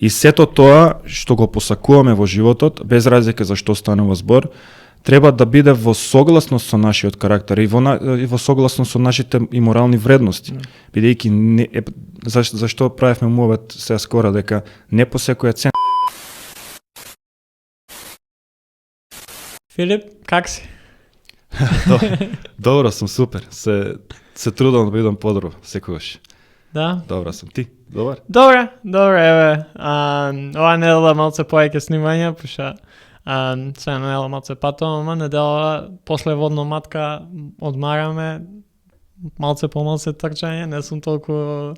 И сето тоа што го посакуваме во животот, без разлика за што станува збор, треба да биде во согласност со нашиот карактер и во согласност со нашите и морални вредности. Бидејќи зашто правевме муавет сега скоро дека не по секоја цена. Филип, как си? Добро сум, супер. Се трудам да бидам подобро секогаш. Да. Добра сум. Ти? Добар? Добре, еве. Ова недела малце поеќе снимање, пуша сега недела малце патувам, ама недела после водно матка одмараме, малце по малце трчање, не сум толку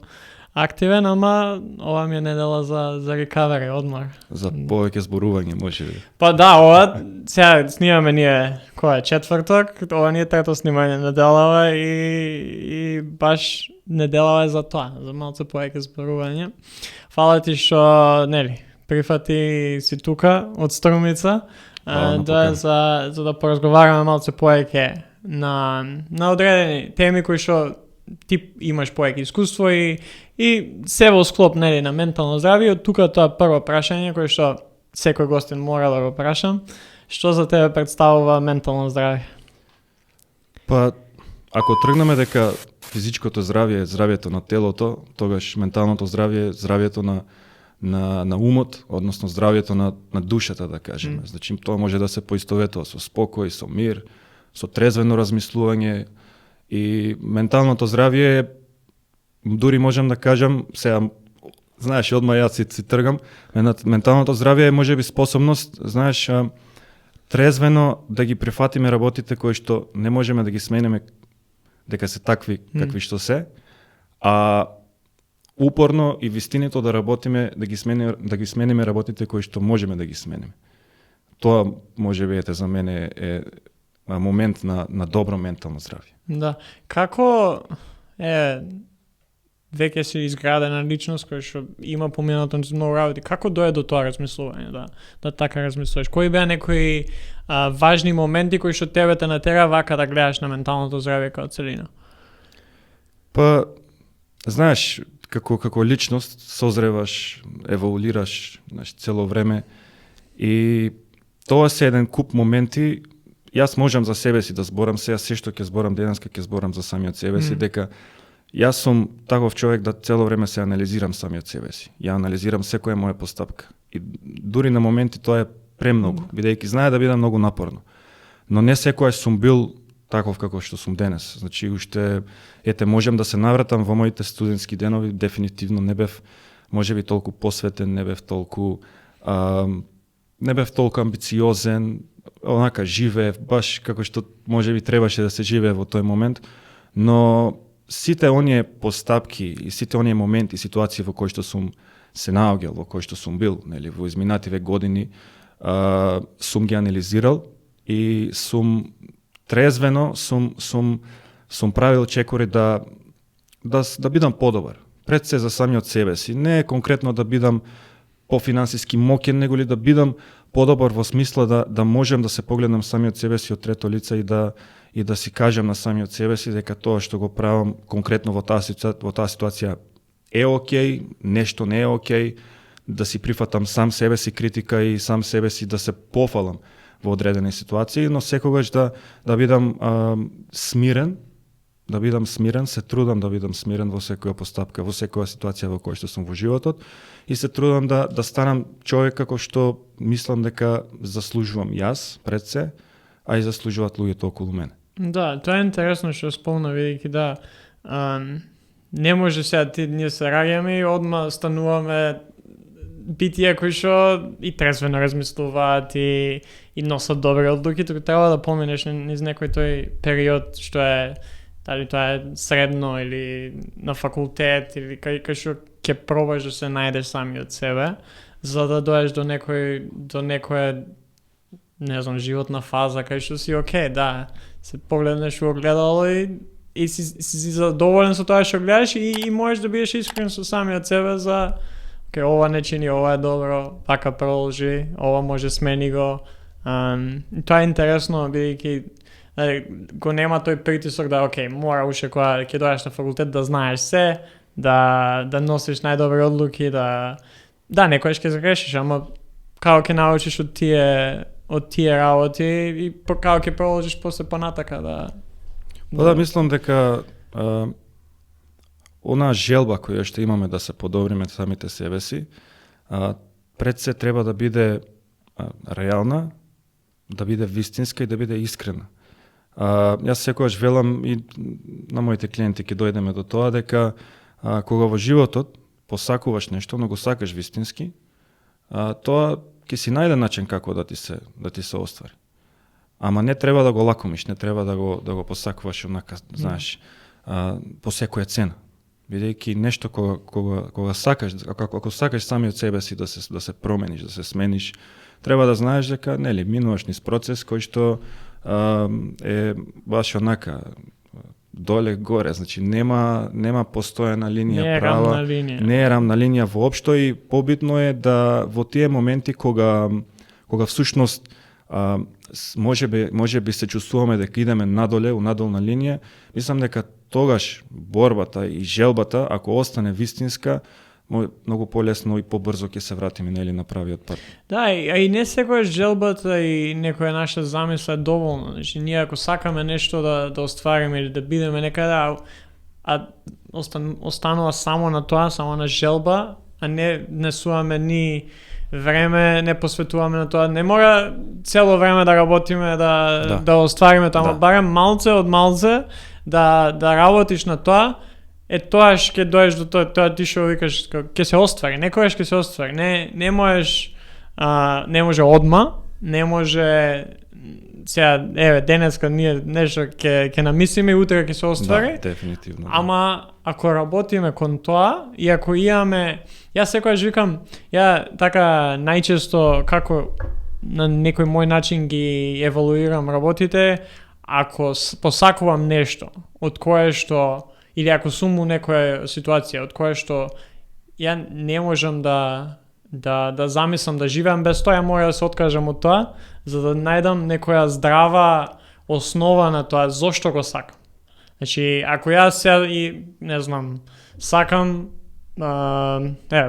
активен, ама ова ми е недела за рекавери, одмор. За повеќе зборување, може би. Па да, ова сега снимаме ние кој е четврток, ова ни е трето снимање неделава и баш неделава е за тоа, за малце повеќе зборување. Фала ти што нели прифати си тука од Струмица, за да поразговараме малце повеќе на одредени теми кои што ти имаш повеќе искуство и се во склоп нели на ментално здравје. Тука тоа прво прашање кое што секој гостин мора да го прашам. Што за тебе представува ментално здравје? Па, ако тргнеме дека физичкото здравје е здравјето на телото, тогаш менталното здравје е здравјето на умот, односно здравјето на душата, да кажеме. Значи, тоа може да се поистоветува со спокој, со мир, со трезвено размислување. И менталното здравје е, дури можам да кажам, сега, знаеш, одма јас си тргам, менталното здравје е можеби способност, знаеш, трезвено да ги прифатиме работите кои што не можеме да ги смениме дека се такви какви што се, а упорно и вистинито да работиме да ги смениме работите кои што можеме да ги смениме. Тоа можеби за мене е момент на добро ментално здравје. Да. Како е веќе си изградена личност која што има поминато низ многу работи, како дое до тоа размислување, да така размислуваш? Кои беа некои важни моменти кои што тебе те натера вака да гледаш на менталното здравје како целина? Па, знаеш, како личност созреваш, еволуираш, знаеш, цело време и тоа се еден куп моменти. Јас можам за себе си да зборам сега, се што ќе зборам денеска ќе зборам за самиот себе си, дека јас сум таков човек да цело време се анализирам самиот себе си. Ја анализирам секоја моја постапка. И дури на моменти тоа е премногу, бидејќи знае да биде многу напорно. Но не секојаш сум бил таков како што сум денес. Значи, уште, можам да се навратам во моите студентски денови, дефинитивно не бев, можеби толку посветен, не бев толку амбициозен, онака живеев, баш како што можеби требаше да се живее во тој момент, но сите оние постапки и сите оние моменти, ситуации во кои што сум се наоѓал, во кои што сум бил, нели, во изминативе години, сум ги анализирал и сум трезвено сум правил чекори да бидам подобар. Пред се за самиот себе си, не конкретно да бидам пофинансиски моќен, него ли да бидам подобар во смисла да можем да се погледнам самиот себе си од трето лице и да си кажам на самиот себе си дека тоа што го правам конкретно во таа ситуација е окей, нешто не е окей, да си прифатам сам себе си критика и сам себе си да се пофалам во одредени ситуации, но секогаш да бидам смирен, се трудам да бидам смирен во секоја постапка, во секоја ситуација во која што сум во животот и се трудам да станам човек како што мислам дека заслужувам јас пред се, а и заслужуваат луѓето околу мене. Да, тоа е интересно што спомна, видејќи не може сега ние се раѓаме и одма стануваме битија кои што и трезвено размислуваат и носат добри одлуки, туку треба да поминеш низ некој тој период што е, дали тоа е средно или на факултет или кај што ќе пробаш да се најдеш сами од себе, за да доеш до некоја не знам, животна фаза кај што си окей, да, се погледнеш во огледало и си задоволен со тоа што гледаш и можеш да бидеш искрен со самиот себе за окей, ова не чини, ова е добро, така продолжи, ова може смени го. Тоа е интересно, бидејќи го нема тој притисок да окей, мора уште кога ќе дојдеш на факултет да знаеш се, да носиш најдобри одлуки, да Да, некојаш ќе загрешиш, ама како ќе научиш од тие работи и како ќе продолжиш после понатака да... Па да, мислам дека она желба која што имаме да се подобриме самите себе си, пред се треба да биде реална, да биде вистинска и да биде искрена. Јас секогаш велам и на моите клиенти ќе дојдеме до тоа дека кога во животот посакуваш нешто, но го сакаш вистински, тоа ќе си најде начин како да ти се оствари. Ама не треба да го лакомиш, не треба да го посакуваш онака, знаеш, по секоја цена. Бидејќи нешто кога сакаш, ако сакаш сами од себе си да се промениш, да се смениш, треба да знаеш дека нели минуваш низ процес кој што е баш онака доле горе, значи нема постојана линија права, не е рамна линија воопшто и побитно е да во тие моменти кога всушност може би се чувствуваме дека идеме надоле, у надолна линија, мислам дека тогаш борбата и желбата, ако остане вистинска, многу полесно и побрзо ќе се вратиме нели на правиот пат. Да, и не секојаш желбата и некоја наша замисла е доволно. Значи ние ако сакаме нешто да оствариме или да бидеме некаде, останува само на тоа, само на желба, а не внесуваме ни време, не посветуваме на тоа. Не мора цело време да работиме да оствариме тоа, ама барем малце од малце да работиш на тоа. Тоаш ќе доеш до тоа ти што викаш ќе се оствари, некојаш ќе се оствари. Не може одма, не може сега денеска ние нешто ќе намислиме и утре ќе се оствари. Да, дефинитивно. Ама ако работиме кон тоа и ако имаме, јас секогаш викам, така најчесто како на некој мој начин ги евалуирам работите, ако посакувам нешто од кое што или ако сум у некоја ситуација од која што ја не можам да замислам да живеам без тоа, мора да се откажам од тоа, за да најдам некоја здрава основа на тоа зошто го сакам. Значи, ако јас и не знам, сакам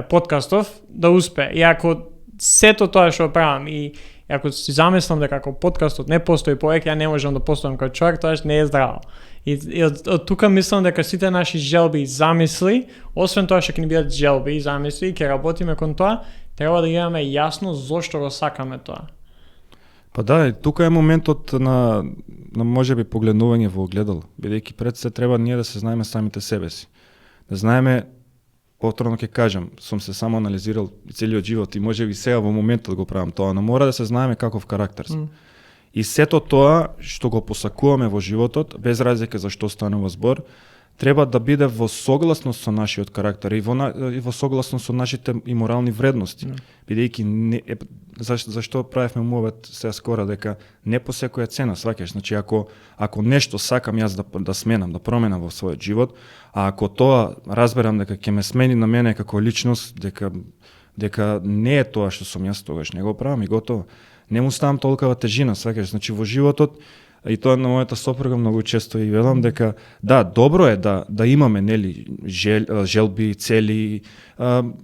подкастов да успее, и ако сето тоа што правам и ако си замислам дека ако подкастот не постои повеќе, ја не можам да постојам како човек, тоа не е здраво. И од тука мислам дека сите наши желби и замисли, освен тоа што ќе ни бидат желби и замисли, ќе работиме кон тоа, треба да имаме јасно зошто го сакаме тоа. Па да, тука е моментот на можеби погледнување во огледало, бидејќи пред се треба ние да се знаеме самите себе си. Да знаеме, повторно ќе кажам, сум се само анализирал целиот живот и можеби сега во моментот го правам тоа, но мора да се знаеме каков карактер сме. И сето тоа што го посакуваме во животот, без разлика за што станува збор, треба да биде во согласност со нашиот карактер и во согласност со нашите и морални вредности. Бидејќи зашто правевме муавет сега скоро дека не по секоја цена, сваќаш, значи ако нешто сакам јас да сменам, да променам во својот живот, а ако тоа разберам дека ќе ме смени на мене како личност, дека не е тоа што сум јас, тогаш не го правам и готово. Не му ставам толкова тежина, сваќаш, значи во животот, и тоа на мојата сопруга многу често и велам дека да, добро е да имаме нели желби, цели,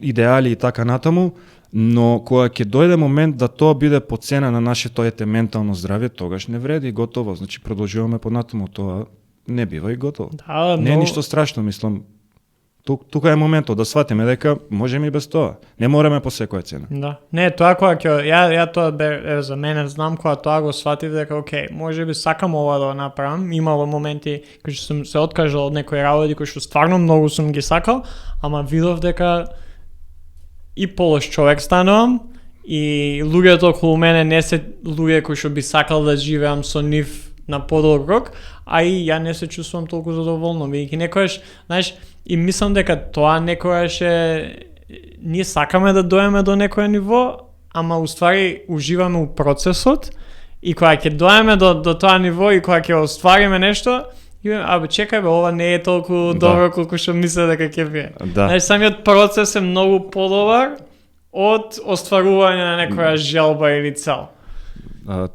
идеали и така натаму, но кога ќе дојде момент да тоа биде по цена на нашето ментално здравје, тогаш не вреди и готово, значи продолжуваме понатаму, тоа не бива и готово. Да, не е ништо страшно, мислам. Тука е моментот да сватиме дека можеме и без тоа. Не мораме по секоја цена. Да. Не, тоа кога ја тоа за мене знам кога тоа го сватив дека окей, можеби сакам ова да направам. Имало моменти кога сум се откажал од некои работи кои што стварно многу сум ги сакал, ама видов дека и полош човек станувам и луѓето околу мене не се луѓе кои што би сакал да живеам со нив на подолг рок, а и ја не се чувствувам толку задоволно, бидејќи некојаш, знаеш, и мислам дека тоа некојаш ние сакаме да доеме до некој ниво, ама уствари уживаме у процесот и кога ќе доеме до тоа ниво и кога ќе оствариме нешто, чекај ова не е толку добро колку што мисля дека ќе биде. Знаеш, самиот процес е многу подобар од остварување на некоја желба или цел.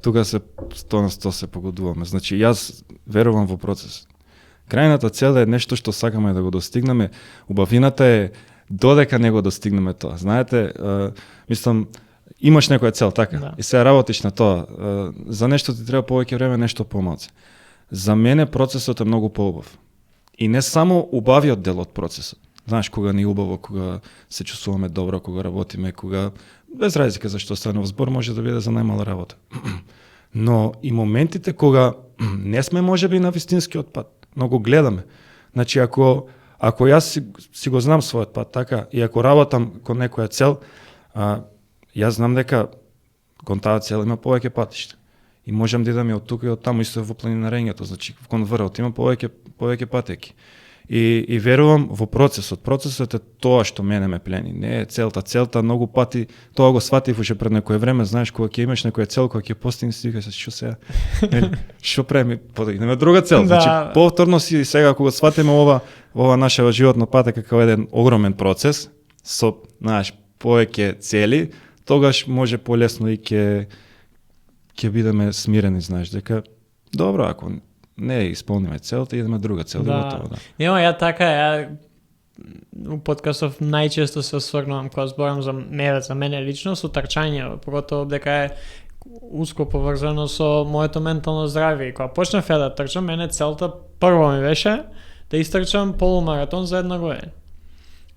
Тука се 100% се погодуваме. Значи, јас верувам во процес. Крајната цел е нешто што сакаме да го достигнеме. Убавината е додека не го достигнеме тоа. Знаете, мислам, имаш некоја цел, така, Да. и сега работиш на тоа. За нешто ти треба повеќе време, нешто помалце. За мене процесот е многу поубав. И не само убавиот дел од процесот. Знаеш, кога ни убаво, кога се чувствуваме добро, кога работиме, кога без разлика зашто станува збор, може да биде за најмала работа. Но и моментите кога не сме можеби на вистинскиот пат, но го гледаме. Значи, ако јас си го знам својот пат, така, и ако работам кон некоја цел, јас знам дека кон таа цел има повеќе патишта. И можам да идам и од тука и од таму, исто во планинарењето, значи кон врвот има повеќе патеки. И верувам во процесот. Процесот е тоа што мене ме плени, не е целта. Целта многу пати, тоа го сватив уште пред некое време, знаеш, кога ќе имаш некоја цел, кога ќе постигнеш, си викаш, што сега? Што правиме? Подигнеме друга цел. Да. Значи, повторно си сега кога сватиме ова наша животна патека како еден огромен процес со, знаеш, повеќе цели, тогаш може полесно и ќе бидеме смирени, знаеш, дека добро, ако не исполниме целта, идеме друга цел, да готово, да. Нема, ја така, у подкастов најчесто се осврнувам кога зборам за мене лично со трчање, поготово дека е уско поврзано со моето ментално здравје. И кога почнав да трчам, мене целта прво ми беше да истрчам полумаратон за една година.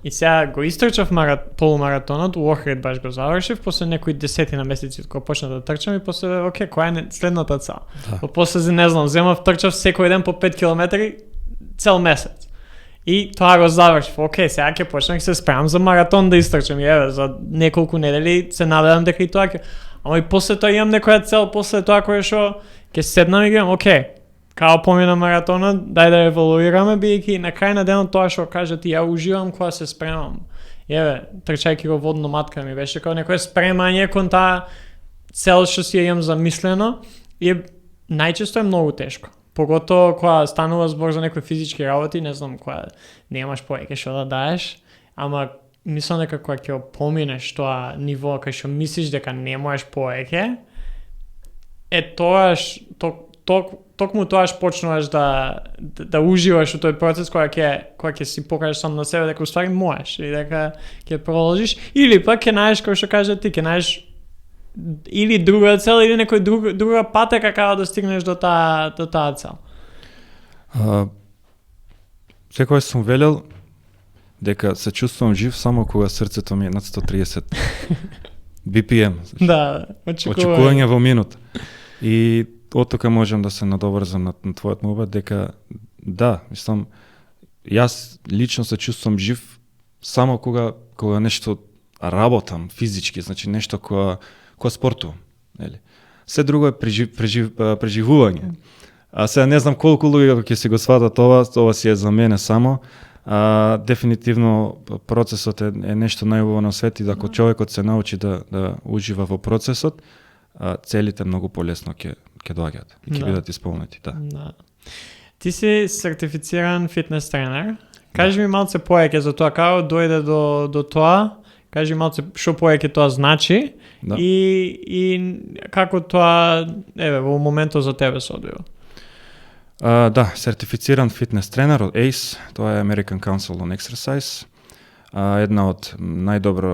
И сега го истрчав полумаратонот, у Охрид баш го завршив, после некои 10 месеци кога почнав да трчам и после, која е следната цел? Да. После, не знам, земав трчав секој ден по 5 километри цел месец. И тоа го завршив. Сега ќе почнах се спремам за маратон да истрчам. И еве, за неколку недели се надевам дека и тоа ќе... Ама и после тоа имам некоја цел, после тоа која што ќе седнам и гledam, као помина маратона, дај да евалуираме, бидејќи на крај на денот тоа што кажете, ја уживам кога се спремам. Еве, трчајќи го водно матка ми беше како некое спремање кон таа цел што си ја имам замислено и најчесто е многу тешко. Поготово кога станува збор за некои физички работи, не знам, кога немаш повеќе што да даеш, ама мислам дека кога ќе поминеш тоа ниво кај што мислиш дека не можеш повеќе, тоаш токму тоаш почнуваш да уживаш во тој процес кога ќе си покажеш сам на себе дека уствари можеш и дека ќе продолжиш, или пак ќе најдеш кој што кажа ти, ќе најдеш или друга цел или некој друга патека како да стигнеш до таа цел. Секогаш сум велел дека се чувствувам жив само кога срцето ми е над 130 BPM. Да, очекување во минута. И од тука можам да се надоврзам на твојот мовет дека да, мислам, јас лично се чувствувам жив само кога нешто работам физички, значи нешто кога спортувам, нели? Се друго е преживување. А сега не знам колку луѓе ќе си го сватат ова си е за мене само. Дефинитивно процесот е нешто најубаво на свет и ако човекот се научи да ужива во процесот, целите многу полесно ќе доаѓаат и ќе бидат исполнети, да. Ти си сертифициран фитнес тренер. Кажи ми малце поеќе за тоа, како дојде до тоа, кажи малце што поеќе тоа значи и како тоа, во моментот за тебе се одвива. Да, сертифициран фитнес тренер од ACE, тоа е American Council on Exercise, една од најдобро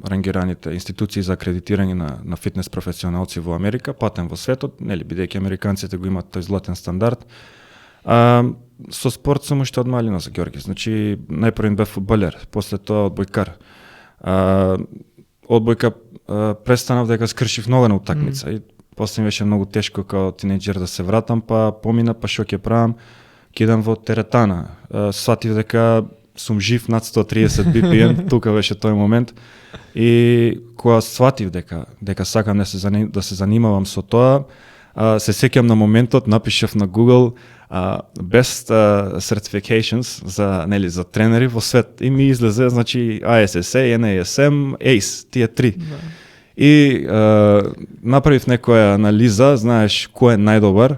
рангираните институции за акредитирање на фитнес професионалци во Америка, патен во светот, нели, бидејќи американците го имаат тој златен стандард. Со спорт сум уште од малина за Ѓорги, значи најпрвен бев фудбалер, после тоа одбојкар. Одбојка престанав дека скршив нога на утакмица и после ми беше многу тешко као тинејџер да се вратам, па помина, па што ќе правам, кидам во теретана. Сватив дека сум жив над 130 BPM, тука беше тој момент. И кога сватив дека сакам да се занимавам со тоа, се сеќам на моментот, напишав на Google best certifications за тренери во свет и ми излезе, значи ISSA, NASM, ACE, тие три. И направив некоја анализа, знаеш кој е најдобар,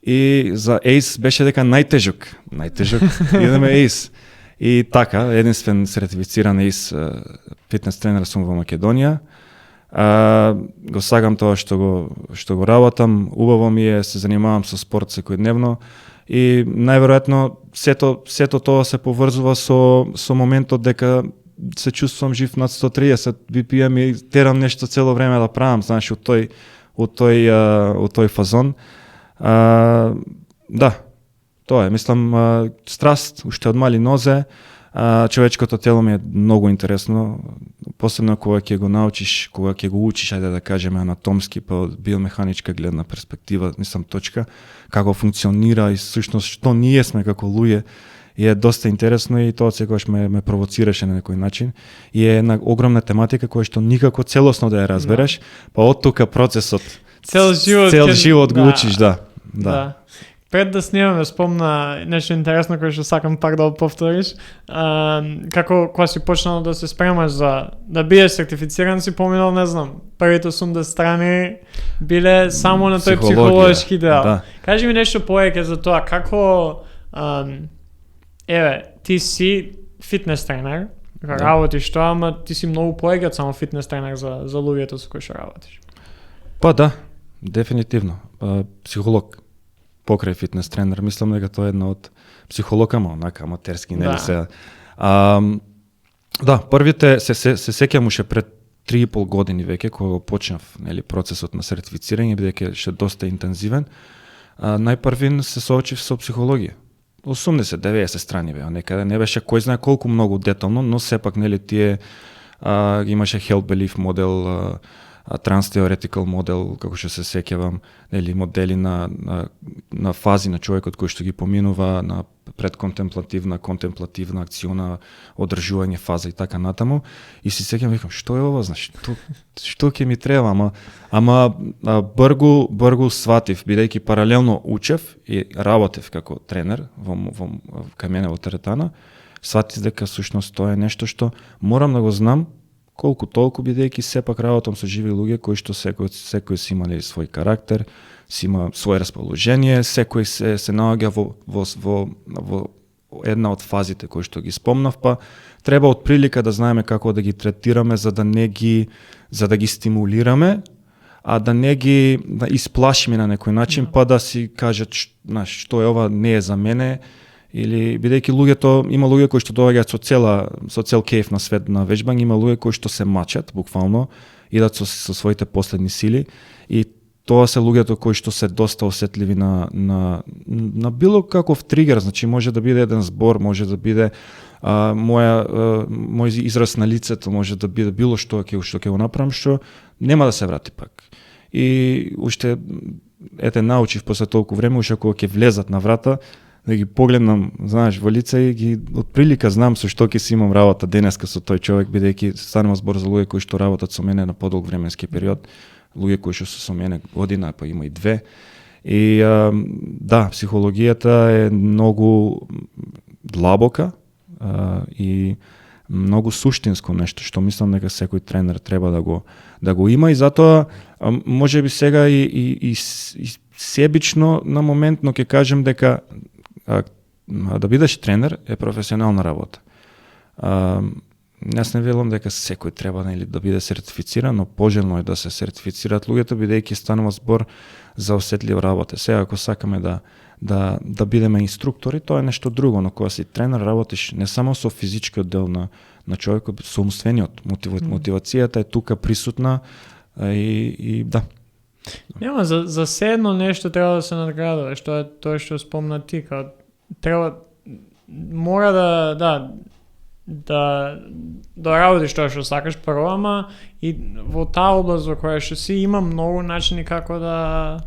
и за ACE беше дека најтежок, идеме ACE. И така, единствен сертифициран ACE фитнес тренер сум во Македонија. Го сагам тоа што го работам, убаво ми е, се занимавам со спорт секојдневно и најверојатно сето тоа се поврзува со моментот дека се чувствувам жив над 130 BPM и терам нешто цело време да правам, знаеш, од тој фазон. Да, тоа е, мислам, страст, уште од мали нозе, човечкото тело ми е многу интересно, посебно кога ќе го научиш, кога ќе го учиш, ајде да кажеме анатомски, па од биомеханичка гледна перспектива, мислам точка, како функционира и всушност што ние сме како луѓе, и е доста интересно и тоа секогаш ме провоцираше на некој начин. И е една огромна тематика која што никако целосно да ја разбереш, па од тука процесот Цел живот го учиш, да. Пред да снимаме, спомна нешто интересно кое што сакам пак да повториш. Како кога си почнал да се спремаш за да биеш сертифициран, си поминал, не знам, првите 80 страни биле само на тој психолошки дел. Да. Кажи ми нешто повеќе за тоа, како ти си фитнес тренер, работиш тоа, ама ти си многу повеќе од само фитнес тренер за луѓето со кои што работиш. Па да, дефинитивно. Психолог покрај фитнес тренер, мислам дека тоа е една од психолог, ама онака аматерски, нели се. Да, првите се сеќам уште пред 3,5 години веќе кога почнав, нели, процесот на сертифицирање, бидејќи ше доста интензивен. Најпрвин се соочив со психологија. 80-90 страни беа некаде, не беше кој знае колку многу детално, но сепак, нели, тие имаше Held Belief модел, Trans-Theoretical модел, како што се сеќавам, нели, модели на фази на човекот кој што ги поминува, на предконтемплативна, контемплативна, акциона, одржување фаза и така натаму. И си сеќавам, викам, што е ова, знаеш, што ќе ми треба, ама бргу сватив, бидејќи паралелно учев и работев како тренер кај мене во теретана, сватив дека сушност тоа е нешто што морам да го знам колку толку, бидејќи сепак работам со живи луѓе кои што секој си имали свој карактер, си има свое расположение, секој се наоѓа во една од фазите кои што ги спомнав, па треба од прилика да знаеме како да ги третираме за да ги стимулираме, а да не ги исплашиме на некој начин, па да си кажат, што е ова, не е за мене, или бидејќи има луѓе кои што доаѓаат со цел кејф на свет на вежбање, има луѓе кои што се мачат, буквално, идат со своите последни сили, и тоа се луѓето кои што се доста осетливи на било каков тригер, значи може да биде еден збор, може да биде мој израз на лицето, може да биде било што ќе го направам, што нема да се врати пак. И уште научив после толку време, уште кога ќе влезат на врата, да ги погледнам, знаеш, во лице и ги отприлика знам со што ќе си имам работа денеска со тој човек, бидејќи станува збор за луѓе кои што работат со мене на подолг временски период, луѓе кои што се со мене година, па има и 2. И да, психологијата е многу длабока и многу суштинско нешто што мислам дека секој тренер треба да го има, и затоа можеби сега и себично на момент, но ќе кажем дека да бидеш тренер е професионална работа. Јас не велам дека секој треба да биде сертифициран, но пожелно е да се сертифицираат луѓето, бидејќи станува збор за осетлива работа. Сега ако сакаме да бидеме инструктори, тоа е нешто друго, но кога си тренер работиш не само со физичкиот дел на човекот, со умствениот. Мотивацијата е тука присутна и да. Нема, за седно нешто треба да се надградуваш, тоа што спомна ти, мора да работиш тоа што сакаш прво, ама и во таа област во која што си има многу начини како да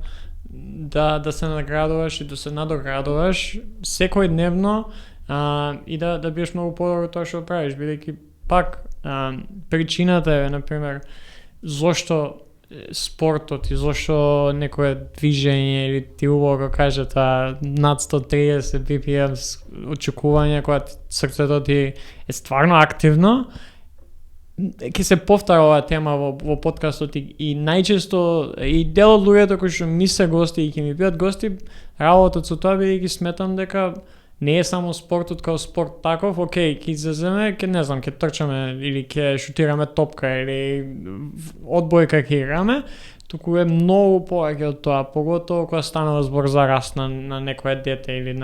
се надградуваш и да се надоградуваш секојдневно и да биеш многу подобро тоа што правиш, бидејќи пак причината е, например, зошто спортот и зошто некое движење или ти убаво го кажат над 130 BPM очекување кога срцето ти е стварно активно, ќе се повтара оваа тема во подкастот и најчесто и дел од луѓето кои што ми се гости и ќе ми бидат гости работат со тоа, бидејќи сметам дека не е само спортот као спорт таков, окей, ќе излеземе, ќе трчаме или ќе шутираме топка или одбојка ќе играме, туку е многу повеќе од тоа, поготово кога станува збор за раст на некое дете или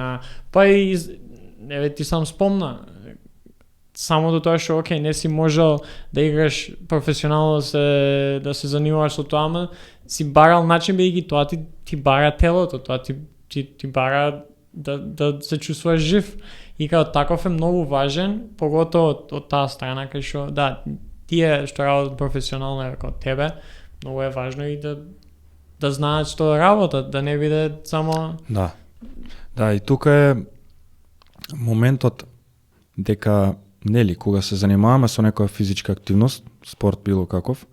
па и еве ти сам спомна, само до тоа што окей, не си можел да играш професионално да се занимаваш со тоа, ама си барал начин бидејќи тоа ти бара телото, тоа ти бара да се чувствуваш жив. И као таков е многу важен, поготово од таа страна кај што да, тие што работат професионално како тебе, многу е важно и да знаат што работат, да не биде само Да, и тука е моментот дека нели кога се занимаваме со некоја физичка активност, спорт било каков,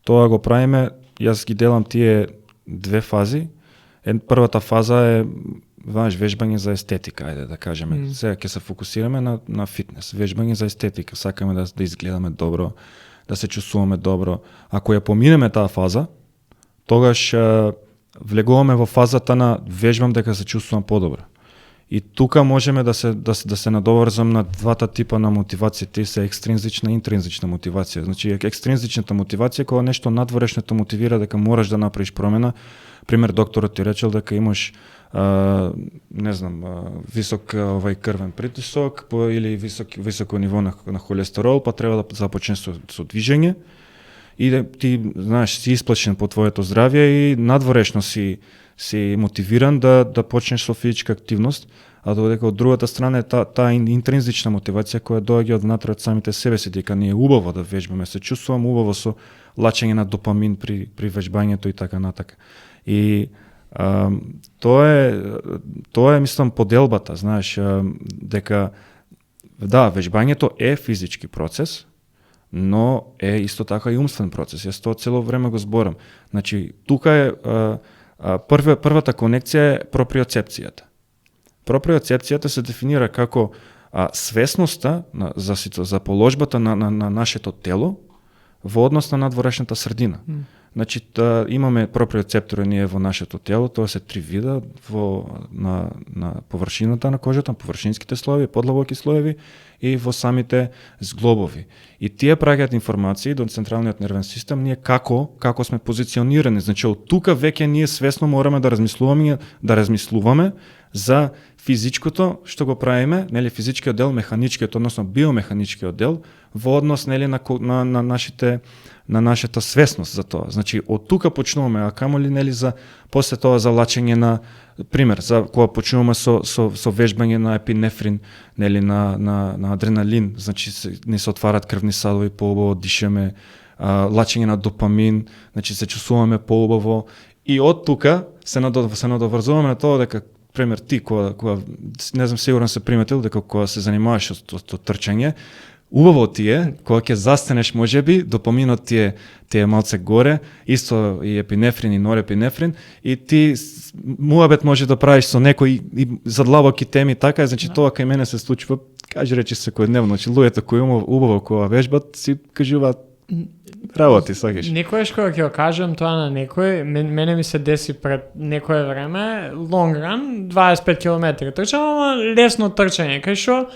тоа го правиме, јас ги делам тие две фази. Првата фаза е вежбање за естетика, ајде да кажеме. Сега ќе се фокусираме на фитнес, вежбање за естетика, сакаме да изгледаме добро, да се чувствуваме добро. Ако ја поминеме таа фаза, тогаш влегуваме во фазата на вежбам дека се чувствувам подобро. И тука можеме да се надоврзам на двата типа на мотивација, тие се екстринзична и интринзична мотивација. Значи екстринзичната мотивација кога нешто надворешно мотивира дека мораш да направиш промена. Пример, докторот ти речел дека имаш висок крвен притисок или високо ниво на холестерол, па треба да започнеш со движење и ти знаеш си исплашен по твоето здравје и надворешно си мотивиран да почнеш со физичка активност, а додека од другата страна е таа интринзична мотивација која доаѓа од внатре од самите себе си, дека ни е убаво да вежбаме, се чувствувам убаво со лачење на допамин при вежбањето и така натака. И тоа е мислам поделбата, знаеш, дека да, вежбањето е физички процес, но е исто така и умствен процес. Јас тоа цело време го зборам. Значи, тука е првата конекција е проприоцепцијата. Проприоцепцијата се дефинира како свесноста за положбата на нашето тело во однос на надворешната средина. Значи, имаме проприоцептори ние во нашето тело, тоа се три вида на површината на кожата, на површинските слоеви, подлабоки слоеви и во самите зглобови. И тие праќаат информации до централниот нервен систем, ние како сме позиционирани. Значи, од тука веќе ние свесно мораме да размислуваме за физичкото што го правиме, нели физичкиот дел, механичкиот, односно биомеханичкиот дел во однос нели на нашата свесност за тоа. Значи од тука почнуваме, а камоли нели за после тоа за лачење на пример, за кога почнуваме со вежбање на епинефрин, нели на адреналин, значи не се отварат крвни садови, поубаво дишеме, лачење на допамин, значи се чувствуваме поубаво и од тука се надоврзуваме на тоа дека пример ти кога не знам сигурно се приметил дека кога се занимаваш со трчање, убаво ти е, кога ќе застанеш можеби, допаминот ти е малце горе, исто и епинефрин и норепинефрин, и ти муабет може да правиш со некој и задлабоки теми, така е, значи тоа кај мене се случува, кажи речи секојдневно, значи луѓето кои убаво кога вежбат си кажуваат работи, сакаш. Некојаш кога ќе го кажам тоа на некој, мене ми се деси пред некое време, long run, 25 км трчам, ама лесно трчање, кај шо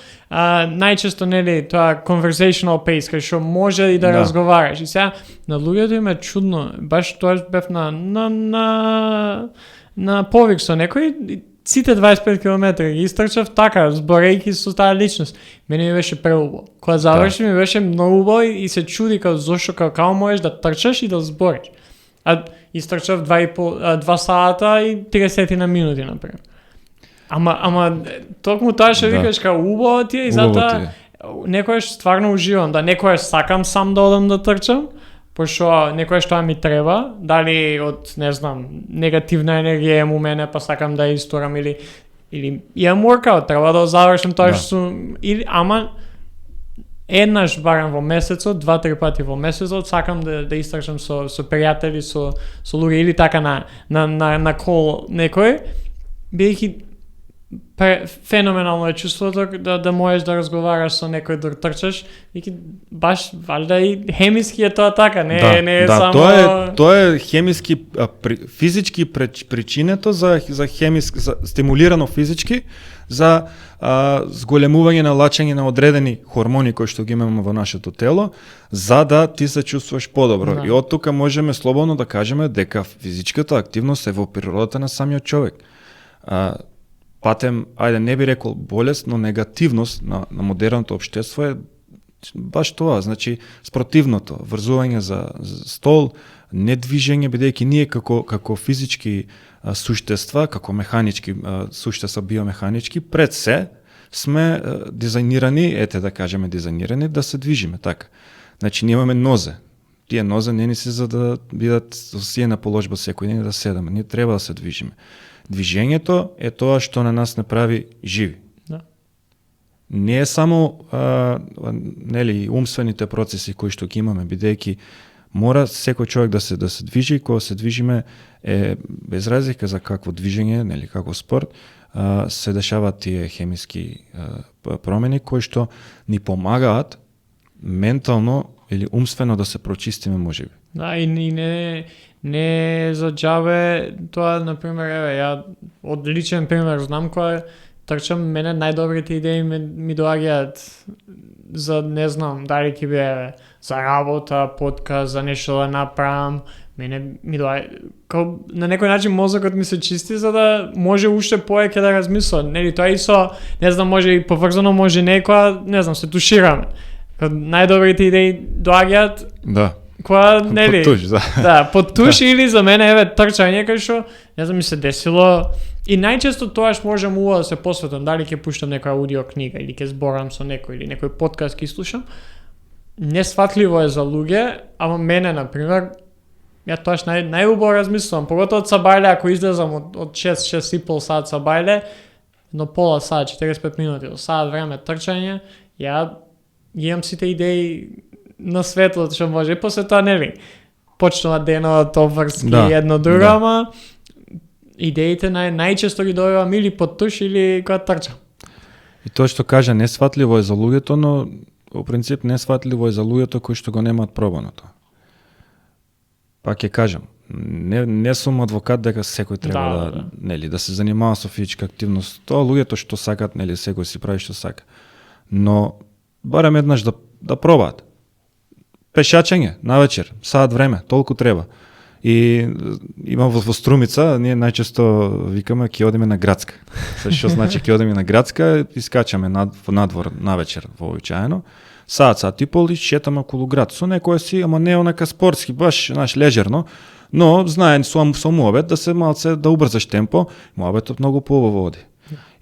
најчесто нели тоа conversational pace, кај шо може и да разговараш. И сега на луѓето им е чудно, баш тоа бев на повик со некој, сите 25 км ги истрчав така, зборејќи со таа личност. Мене ми беше преубаво. Кога заврши ми беше многу убаво и се чуди како зошто како можеш да трчаш и да збориш. А истрчав 2 сата и 30 на минути например. Ама токму тоа што викаш како убаво ти е и затоа некојаш стварно уживам, да некојаш сакам сам да одам да трчам, пошто некојаш тоа ми треба, дали од, не знам, негативна енергија у мене, па сакам да истурам или имам workout, треба да завршам тоа што ама еднаш барам во месецот, 2-3 пати во месецот, сакам да истрчам со пријатели, со луѓе или така на кол некој, бидејќи феноменално е чувството да можеш да разговараш со некој да трчаш, и баш важда и хемиски е тоа така, не е само тоа е хемиски физички причинето за стимулирано физички за зголемување на лачење на одредени хормони кои што ги имаме во нашето тело, за да ти се чувствуваш подобро. И од тука можеме слободно да кажеме дека физичката активност е во природата на самиот човек. патем, ајде не би рекол болест, но негативност на модерното општество е баш тоа, значи спротивното, врзување за стол, недвижење, бидејќи ние како физички суштества, како механички суштества, биомеханички, пред се сме дизајнирани, да кажеме дизајнирани, да се движиме така. Значи ние имаме нозе. Тие нозе не ни се за да бидат осиена положба секој ден да седаме. Ние треба да се движиме. Движењето е тоа што на нас не прави живи. Да. Не е само умствените процеси кои што ги имаме, бидејќи мора секој човек да се движи, кога се движиме е без разлика за какво движење, како спорт, се дешаваат тие хемиски промени кои што ни помагаат ментално или умствено да се прочистиме можеби. Да, и не за џабе тоа, например, ја од личен пример знам кога трчам, мене најдобрите идеи ми доаѓаат за, не знам, дали ќе биде за работа, подкаст, за нешто да направам, мене ми доаѓа, на некој начин мозокот ми се чисти за да може уште повеќе да размислам, нели, тоа и со, не знам, може и поврзано, може некоја, не знам, се тушираме. Најдобрите идеи доаѓаат, да. Кога, нели? Под туш, да. Да, под туш или за мене, трчање, кај што, не знам, ми се десило. И најчесто тоаш можам убаво да се посветам, дали ќе пуштам некоја аудио книга, или ќе зборам со некој, или некој подкаст ќе слушам. Несфатливо е за луѓе, ама мене, например, ја тоаш најубаво размислувам, поготово од сабајле, ако излезам од 6,5 сат сабајле, но пола сат, 45 минути, до сат време трчање, ја имам сите идеи на светот што може. И после тоа, нели, почнува денот, обврски, едно друго, ама идеите најчесто ги добивам или под туш, или кога трчам. И тоа што кажа несфатливо е за луѓето, но во принцип несфатливо е за луѓето кои што го немаат пробано тоа. Пак ќе кажам, не сум адвокат дека секој треба нели да се занимава со физичка активност. Тоа луѓето што сакаат, нели, секој си прави што сака. Но барем еднаш да пробаат. Пешачење навечер, саат време, толку треба. И има во Струмица, ние најчесто викаме ќе одиме на градска. Што значи ќе одиме на градска, искачаме надвор навечер вообичаено. Саат и пол и шетаме околу град. Со некој си, ама не онака спортски, баш лежерно, но знае со муабет да се малце да убрзаш темпо, муабетот многу поубаво води.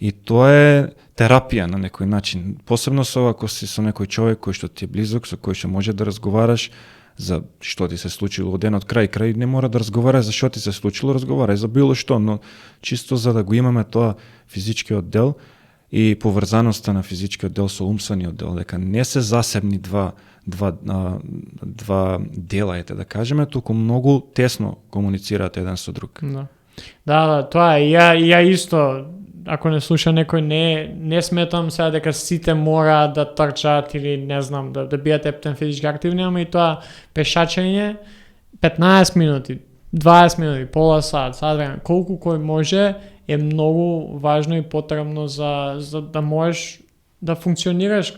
И тоа е терапија на некој начин. Посебно ако си со некој човек кој што ти е близок, со кој што може да разговараш за што ти се случило од денот крај, не мора да разговараш за што ти се случило, разговарај за било што, но чисто за да го имаме тоа физичкиот дел и поврзаноста на физичкиот дел со умствениот дел, дека не се засебни два дела, да кажеме, туку многу тесно комуницираат еден со друг. Да, тоа е. Ја исто, ако не слуша некој, не сметам сега дека сите мора да трчаат или не знам, да бидат ептен физички активни, ама и тоа пешачење 15 минути, 20 минути, пола сат време, колку кој може, е многу важно и потребно за да можеш да функционираш,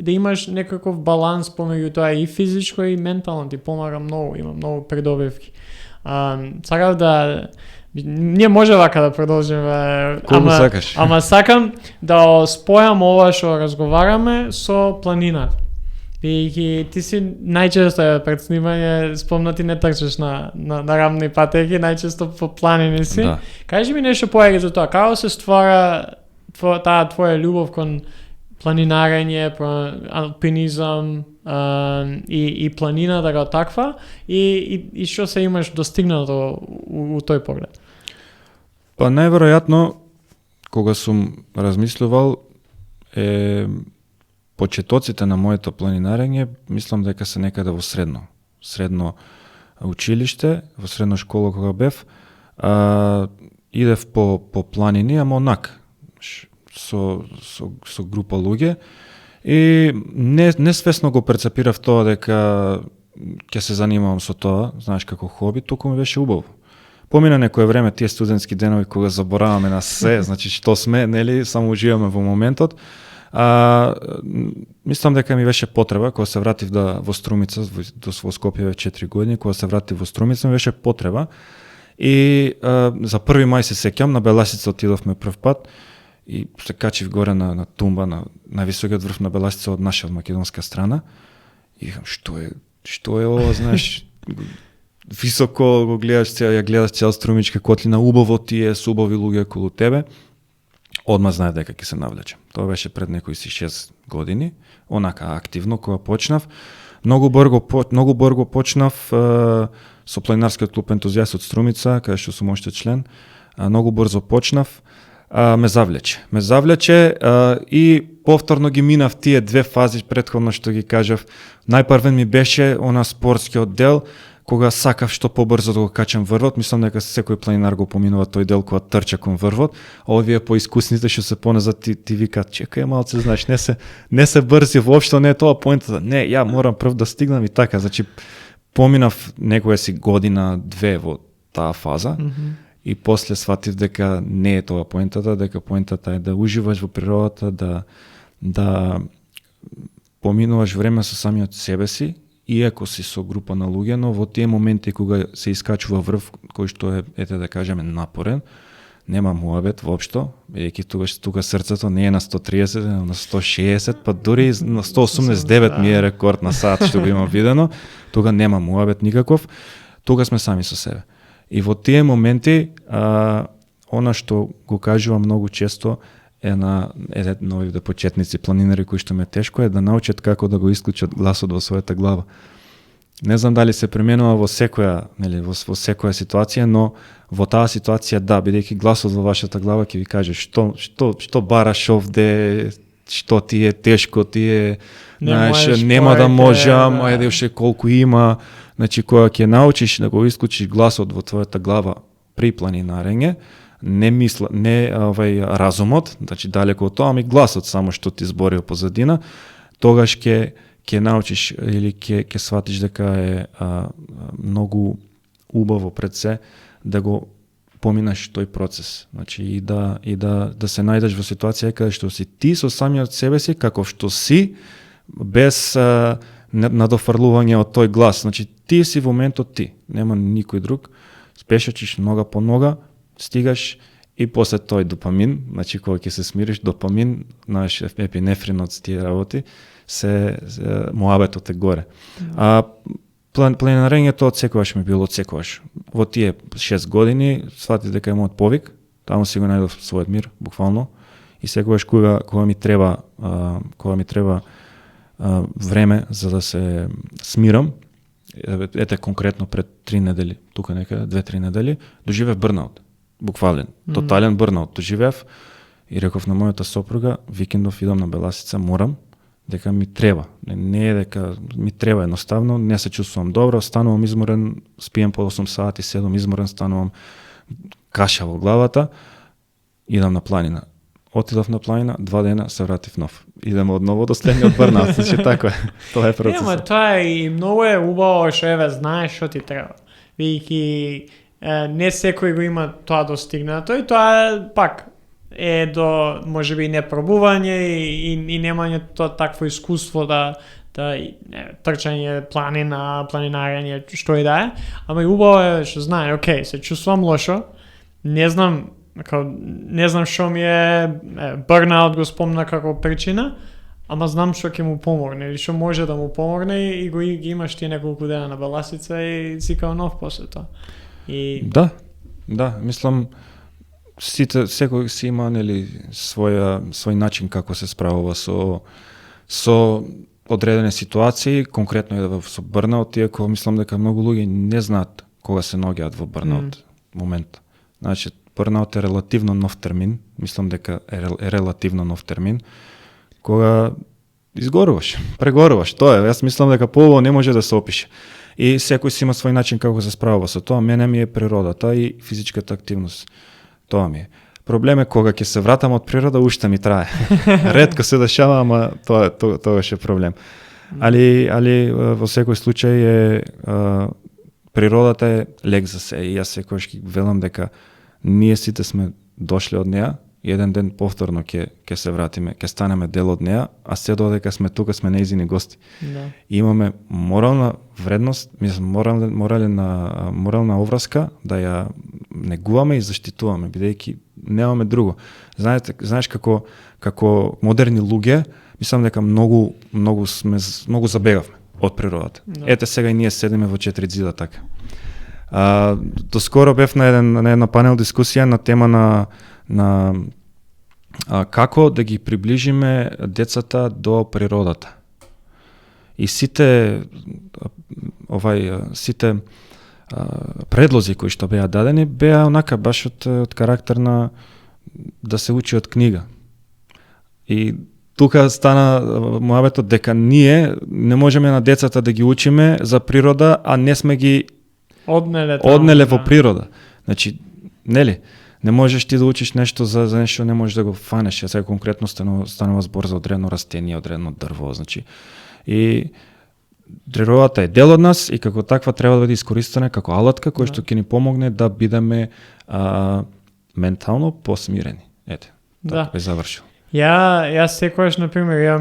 да имаш некаков баланс помеѓу тоа и физичко и ментално, ти помага многу, има многу придобивки. Сакав да ние може вака да продолжиме, ама сакам да спојам ова што разговараме со планината. И ти си најчесто пред снимање спомнати не трчаш на рамни патеки, најчесто по планини си. Да. Кажи ми нешто повеќе за тоа, како се ствара таа твоја љубов кон планинарење, алпинизам и планината како таква и што се имаш достигнато у тој поглед? Па најверојатно кога сум размислувал почетоците на моето планинарење, мислам дека се некаде во средно училиште, во средна школа кога бев, идев по планини, ама онак со група луѓе и несвесно го перцепирав тоа дека ќе се занимавам со тоа, знаеш, како хоби, туку ми беше убаво. Помина некое време тие студентски денови кога забораваме на се, значи што сме, нели, само уживаме во моментот. Мислам дека ми беше потреба кога се вратив во Струмица, во Скопје 4 години, кога се вратив во Струмица ми беше потреба И за 1 мај се сеќам, на Беласица отидовме прв пат и се качив горе на тумба, на највисокиот врв на Беласица од наша, од македонска страна. И викам, што е ова, знаеш, високо го гледаш, ја гледаш цела Струмичка котлина, убаво ти е, со убави луѓе околу тебе. Одма знае дека ќе се навлечем. Тоа беше пред некои 6 години, онака активно кога почнав. Многу брго почнав со планинарскиот клуб Ентузијаст од Струмица, каде што сум уште член. Многу брзо почнав. Ме завлече и повторно ги минав тие 2 фази претходно што ги кажав. Најпрвен ми беше она спортскиот дел, кога сакав што побрзо да го качам врвот. Мислам дека секој планинар го поминува тој дел кога трча кон врвот, а овие поискусните што се поназад ти викаат, чекај малце, знаеш, не се брзи, воопшто не е тоа поентата. Не, ја морам прв да стигнам и така. Значи поминав некоја си година, 2 во таа фаза. И после сватив дека не е тоа поентата, дека поентата е да уживаш во природата, да поминуваш време со самиот себе си, иако си со група на луѓе, но во тие моменти кога се искачува врв, кој што е, ете да кажеме, напорен, нема муабет воопшто, бидејќи тука срцето не е на 130, на 160, па дури на 189 ми е рекорд на сат што го имам видено, тука нема муабет никаков, тука сме сами со себе. И во тие моменти, она што го кажувам многу често е на новите почетници планинари кои што ме тешко е да научат како да го исклучат гласот во својата глава. Не знам дали се применува во секоја, нели, во секоја ситуација, но во таа ситуација да, бидејќи гласот во вашата глава ќе ви каже што бараш овде, што ти е тешко, ти е, знаеш, нема да можам, ајде уште колку има. Значи, кога ќе научиш да го исклучиш гласот во твојата глава при планинарење, не разумот, значи далеко од тоа, ами гласот само што ти збори о позадина, тогаш ќе научиш или ќе сватиш дека е многу убаво пред се да го поминаш тој процес. Значи и да се најдеш во ситуација каде што си ти со самиот себе си, како што си, без надофрлување од тој глас. Значи ти си во моментот ти, нема никој друг. Спешачиш нога по нога, стигаш и после тој допамин, значи кога ќе се смириш, допамин, наш епинефринот с тие работи, се муабетот е горе. Планинарењето од секогаш ми било од секогаш. Во тие 6 години сватив дека е мојот повик, таму си го најдов својот мир, буквално, и секогаш кога ми треба време за да се смирам, ете конкретно пред 3 недели, тука некаде 2-3 недели, доживев бърнаут. Буквален, тотален бърнаут доживев и реков на мојата сопруга, викендов идам на Беласица, морам, дека ми треба. Не е дека ми треба едноставно, не се чувствувам добро, станувам изморен, спием по 8 сати, 7 изморен, станувам каша во главата, идам на планина. Отидов на планина, 2 дена се вратив нов. Идем одново до следниот бърнаут, значи така е. Тоа е процесот. Нема, тоа е и многу е убаво што еве знаеш што ти треба. Вики не секој го има тоа достигнато и тоа пак е до можеби непробување и немање тоа такво искуство да трчање, планинарење, што и да е. Ама и убаво е што знае, окей, се чувствувам лошо, не знам што ми е бърнаут го спомна како причина, ама знам што ќе му помогне или што може да му помогне и ги имаш тие неколку дена на Беласица и си као нов после тоа. Да, мислам секој си има нели свој начин како се справува со одредени ситуации, конкретно и со бърнаут, иако мислам дека многу луѓе не знаат кога се наоѓаат во бърнаут момент. Значи бърнаут е релативно нов термин, мислам дека е релативно нов термин, кога изгоруваш, прегоруваш, тоа е, јас мислам дека поубаво не може да се опише. И секој си има свој начин како се справува со тоа, мене ми е природата и физичката активност. Тоа ми е. Проблем е кога ќе се вратам од природа, уште ми трае. Ретко се дешава, ама тоа е проблем. Али во секој случај природата е лек за се и јас секогаш ќе велам дека ние сите сме дошли од неа и еден ден повторно ќе се вратиме, ќе станеме дел од неа, а се додека сме тука сме нејзини гости. Да. И имаме морална вредност, морална обврска да ја негуваме и заштитуваме, бидејќи немаме друго. Знаеш како модерни луѓе, мислам дека многу забегавме од природата. Ете сега и ние седиме во 4 ѕида така. Доскоро бев на една панел дискусија на тема на како да ги приближиме децата до природата. И сите предлози кои што беа дадени беа онака баш од карактер на да се учи од книга. И тука стана мојавето дека ние не можеме на децата да ги учиме за природа, а не сме ги однеле во природа. Значи, нели? Не можеш ти да учиш нешто за нешто не можеш да го фанеш. Сега конкретно станува збор за одредено растение, одредено дрво, значи. И природата е дел од нас и како таква треба да биде искористена како алатка која што ќе ни помогне да бидеме ментално посмирени. Ете, така бе завршил. Јас секогаш, например,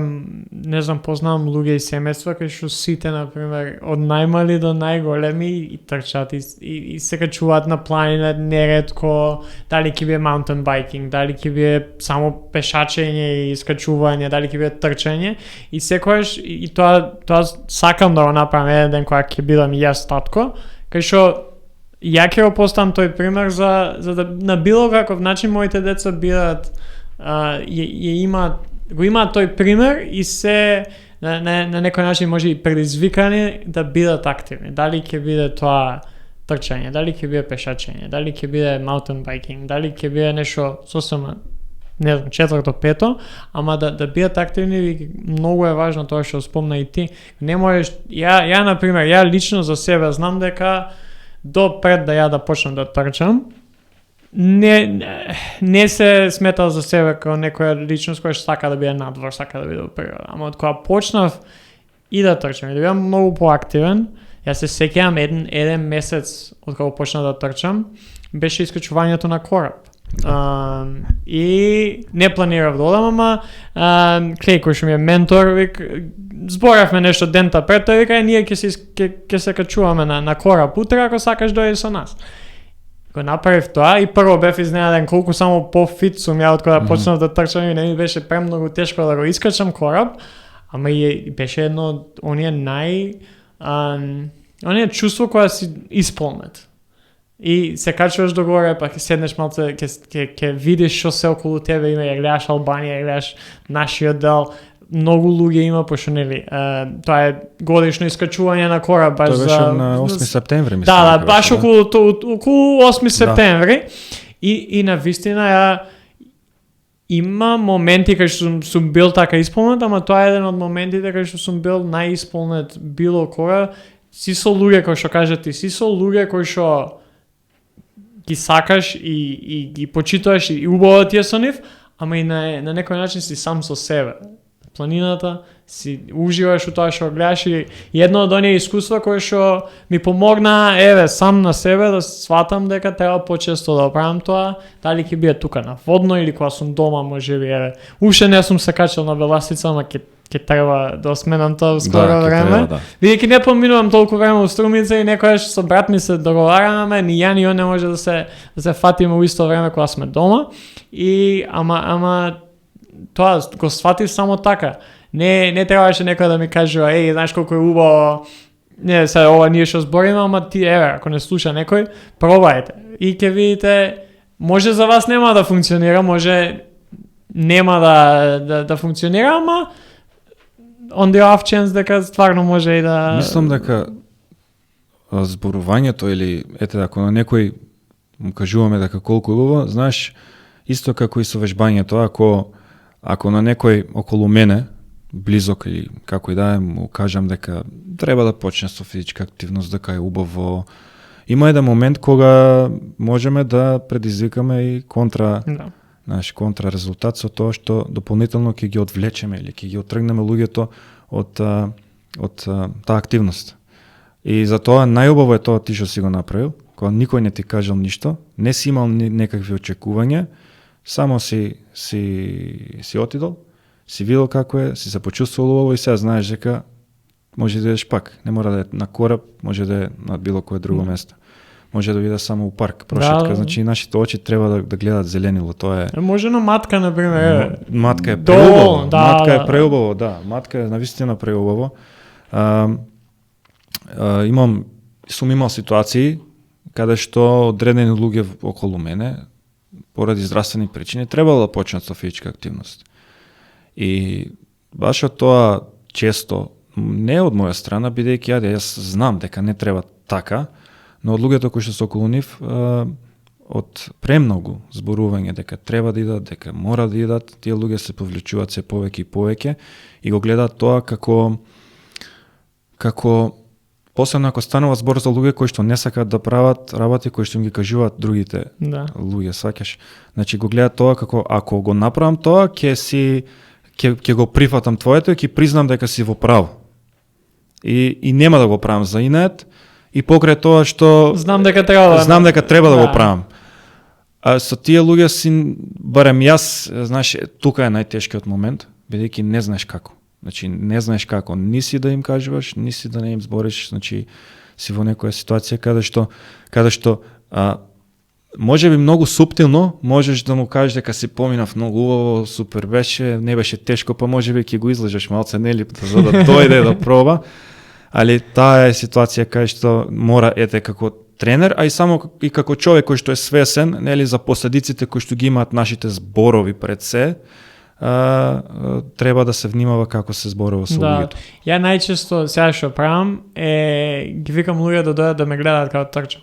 не знам, познавам луѓе и семејства кои што сите, например, од најмали до најголеми и трчат и се качуваат на планина неретко, дали ќе биде mountain biking, дали ќе биде само пешачење и скачување, дали ќе биде трчање и секогаш и тоа сакам да го направам еден ден кога ќе бидам јас татко, кај што ја ќе го поставам тој пример за да на било каков начин моите деца бидат го имаат тој пример и се на некој начин може и предизвикани да бидат активни. Дали ќе биде тоа трчање, дали ќе биде пешачење, дали ќе биде mountain biking, дали ќе биде нешто сосема не знам, 4-5, ама да бидат активни, многу е важно тоа што спомна и ти. Не можеш, ја на пример, ја лично за себе знам дека до пред да почнам да трчам, не се сметал за себе како некоја личност која сака да биде надвор, сака да биде во природа. Ама од кога почнав и да трчам, и да бидам многу поактивен, јас се сеќавам еден месец од кога почнав да трчам, беше искачувањето на кораб. И не планирав да одам, ама Клеј кој што ми е ментор, зборавме нешто дента пред, тој вика, ние ќе се качуваме на кораб утре, ако сакаш дојди со нас. Го направив тоа и прво бев изненаден колку само по-фит сум ја од кога почнав да трчам и не ми беше премногу тешко да го искачам кораб, ама и беше едно од оние чувство која си исполнет. И се качуваш до горе, па ќе седнеш малце, ќе видиш што се околу тебе има, ја гледаш Албанија, ја гледаш нашиот дел. Многу луѓе има, пошто нели, тоа е годишно искачување на кораб баш за... Тоа беше на 8 септември, мислам. Да, баш околу 8 септември. И на вистина има моменти кај што сум бил така исполнет, ама тоа е еден од моментите кај што сум бил најисполнет било кога. Си со луѓе кои што кажат ти, си со луѓе кои што ги сакаш и ги почитуваш и убаво ти е со нив, ама и на некој начин си сам со себе. Планината, си уживаш у тоа што гледаш и едно од оние искуства кои што ми помогна, сам на себе да сватам дека треба почесто да правам тоа, дали ќе биде тука на водно или кога сум дома, можеби, уште не сум се качал на веласица, ама ќе треба да сменам тоа скоро време. Бидејќи не поминувам толку време во Струмица и некојаш со брат ми се договараме, ни ја ни он не може да се фатиме во исто време кога сме дома. И ама тоа го сватив само така. Не требаше некој да ми каже, знаеш колку е убаво, не, сега ова ние што збориме, ама ти, ако не слуша некој, пробајте. И ќе видите, може за вас нема да функционира, може нема да функционира, ама on the off chance дека стварно може и да... Мислам дека зборувањето или, ако на некој му кажуваме дека колку е убаво, знаеш, исто како и со вежбањето, ако на некој околу мене, близок или како и да е, му кажам дека треба да почне со физичка активност, дека е убаво. Има еден момент кога можеме да предизвикаме и контра резултат со тоа што дополнително ќе ги одвлечеме или ќе ги оттргнеме луѓето од таа активност. И затоа најубаво е тоа ти што си го направил, кога никој не ти кажал ништо, не си имал некакви очекувања, само си отидол, си видел како е, си се почувствувал убаво и сега знаеш дека може да идеш пак. Не мора да е на кораб, може да е на било кое друго место. може да биде само у парк, прошетка. Да. Значи нашите очи треба да гледат зеленило, тоа е. Може на матка, например. Матка е долу, преубаво. да, Матка да. е преубаво, да. Матка е навистина преубаво. Сум имал ситуации каде што одредени луѓе околу мене поради здравствени причини требало да почнат со физичка активност. И баш од тоа често, не од моја страна, бидејќи јас знам дека не треба така, но од луѓето кои што се околу нив, од премногу зборување дека треба да идат, дека мора да идат, тие луѓе се повлечуваат се повеќе и повеќе и го гледаат тоа како посебно ако станува збор за луѓе кои што не сакаат да прават работи кои што им ги кажуваат другите луѓе, сваќаш. Значи го гледаат тоа како ако го направам тоа, ќе го прифатам твоето и ќе признам дека си во право. И нема да го правам за инат и покрај тоа што Знам дека треба да го правам. А со тие луѓе барем јас, знаеш, тука е најтешкиот момент, бидејќи не знаеш како. Значи, не знаеш како, ниси да им кажуваш, ниси да не им збориш, значи, си во некоја ситуација каде што може би многу суптилно, можеш да му кажеш дека си поминав многу убаво, супер беше, не беше тешко, па може би ќе го излежаш малце, нели, за да дојде да проба, али таа е ситуација кај што мора ете како тренер, а и само и како човек кој што е свесен, нели, за последиците кои што ги имаат нашите зборови пред се, треба да се внимава како се зборува со луѓето. Ја најчесто сега што правам ги викам луѓе да дојдат да ме гледаат како трчам.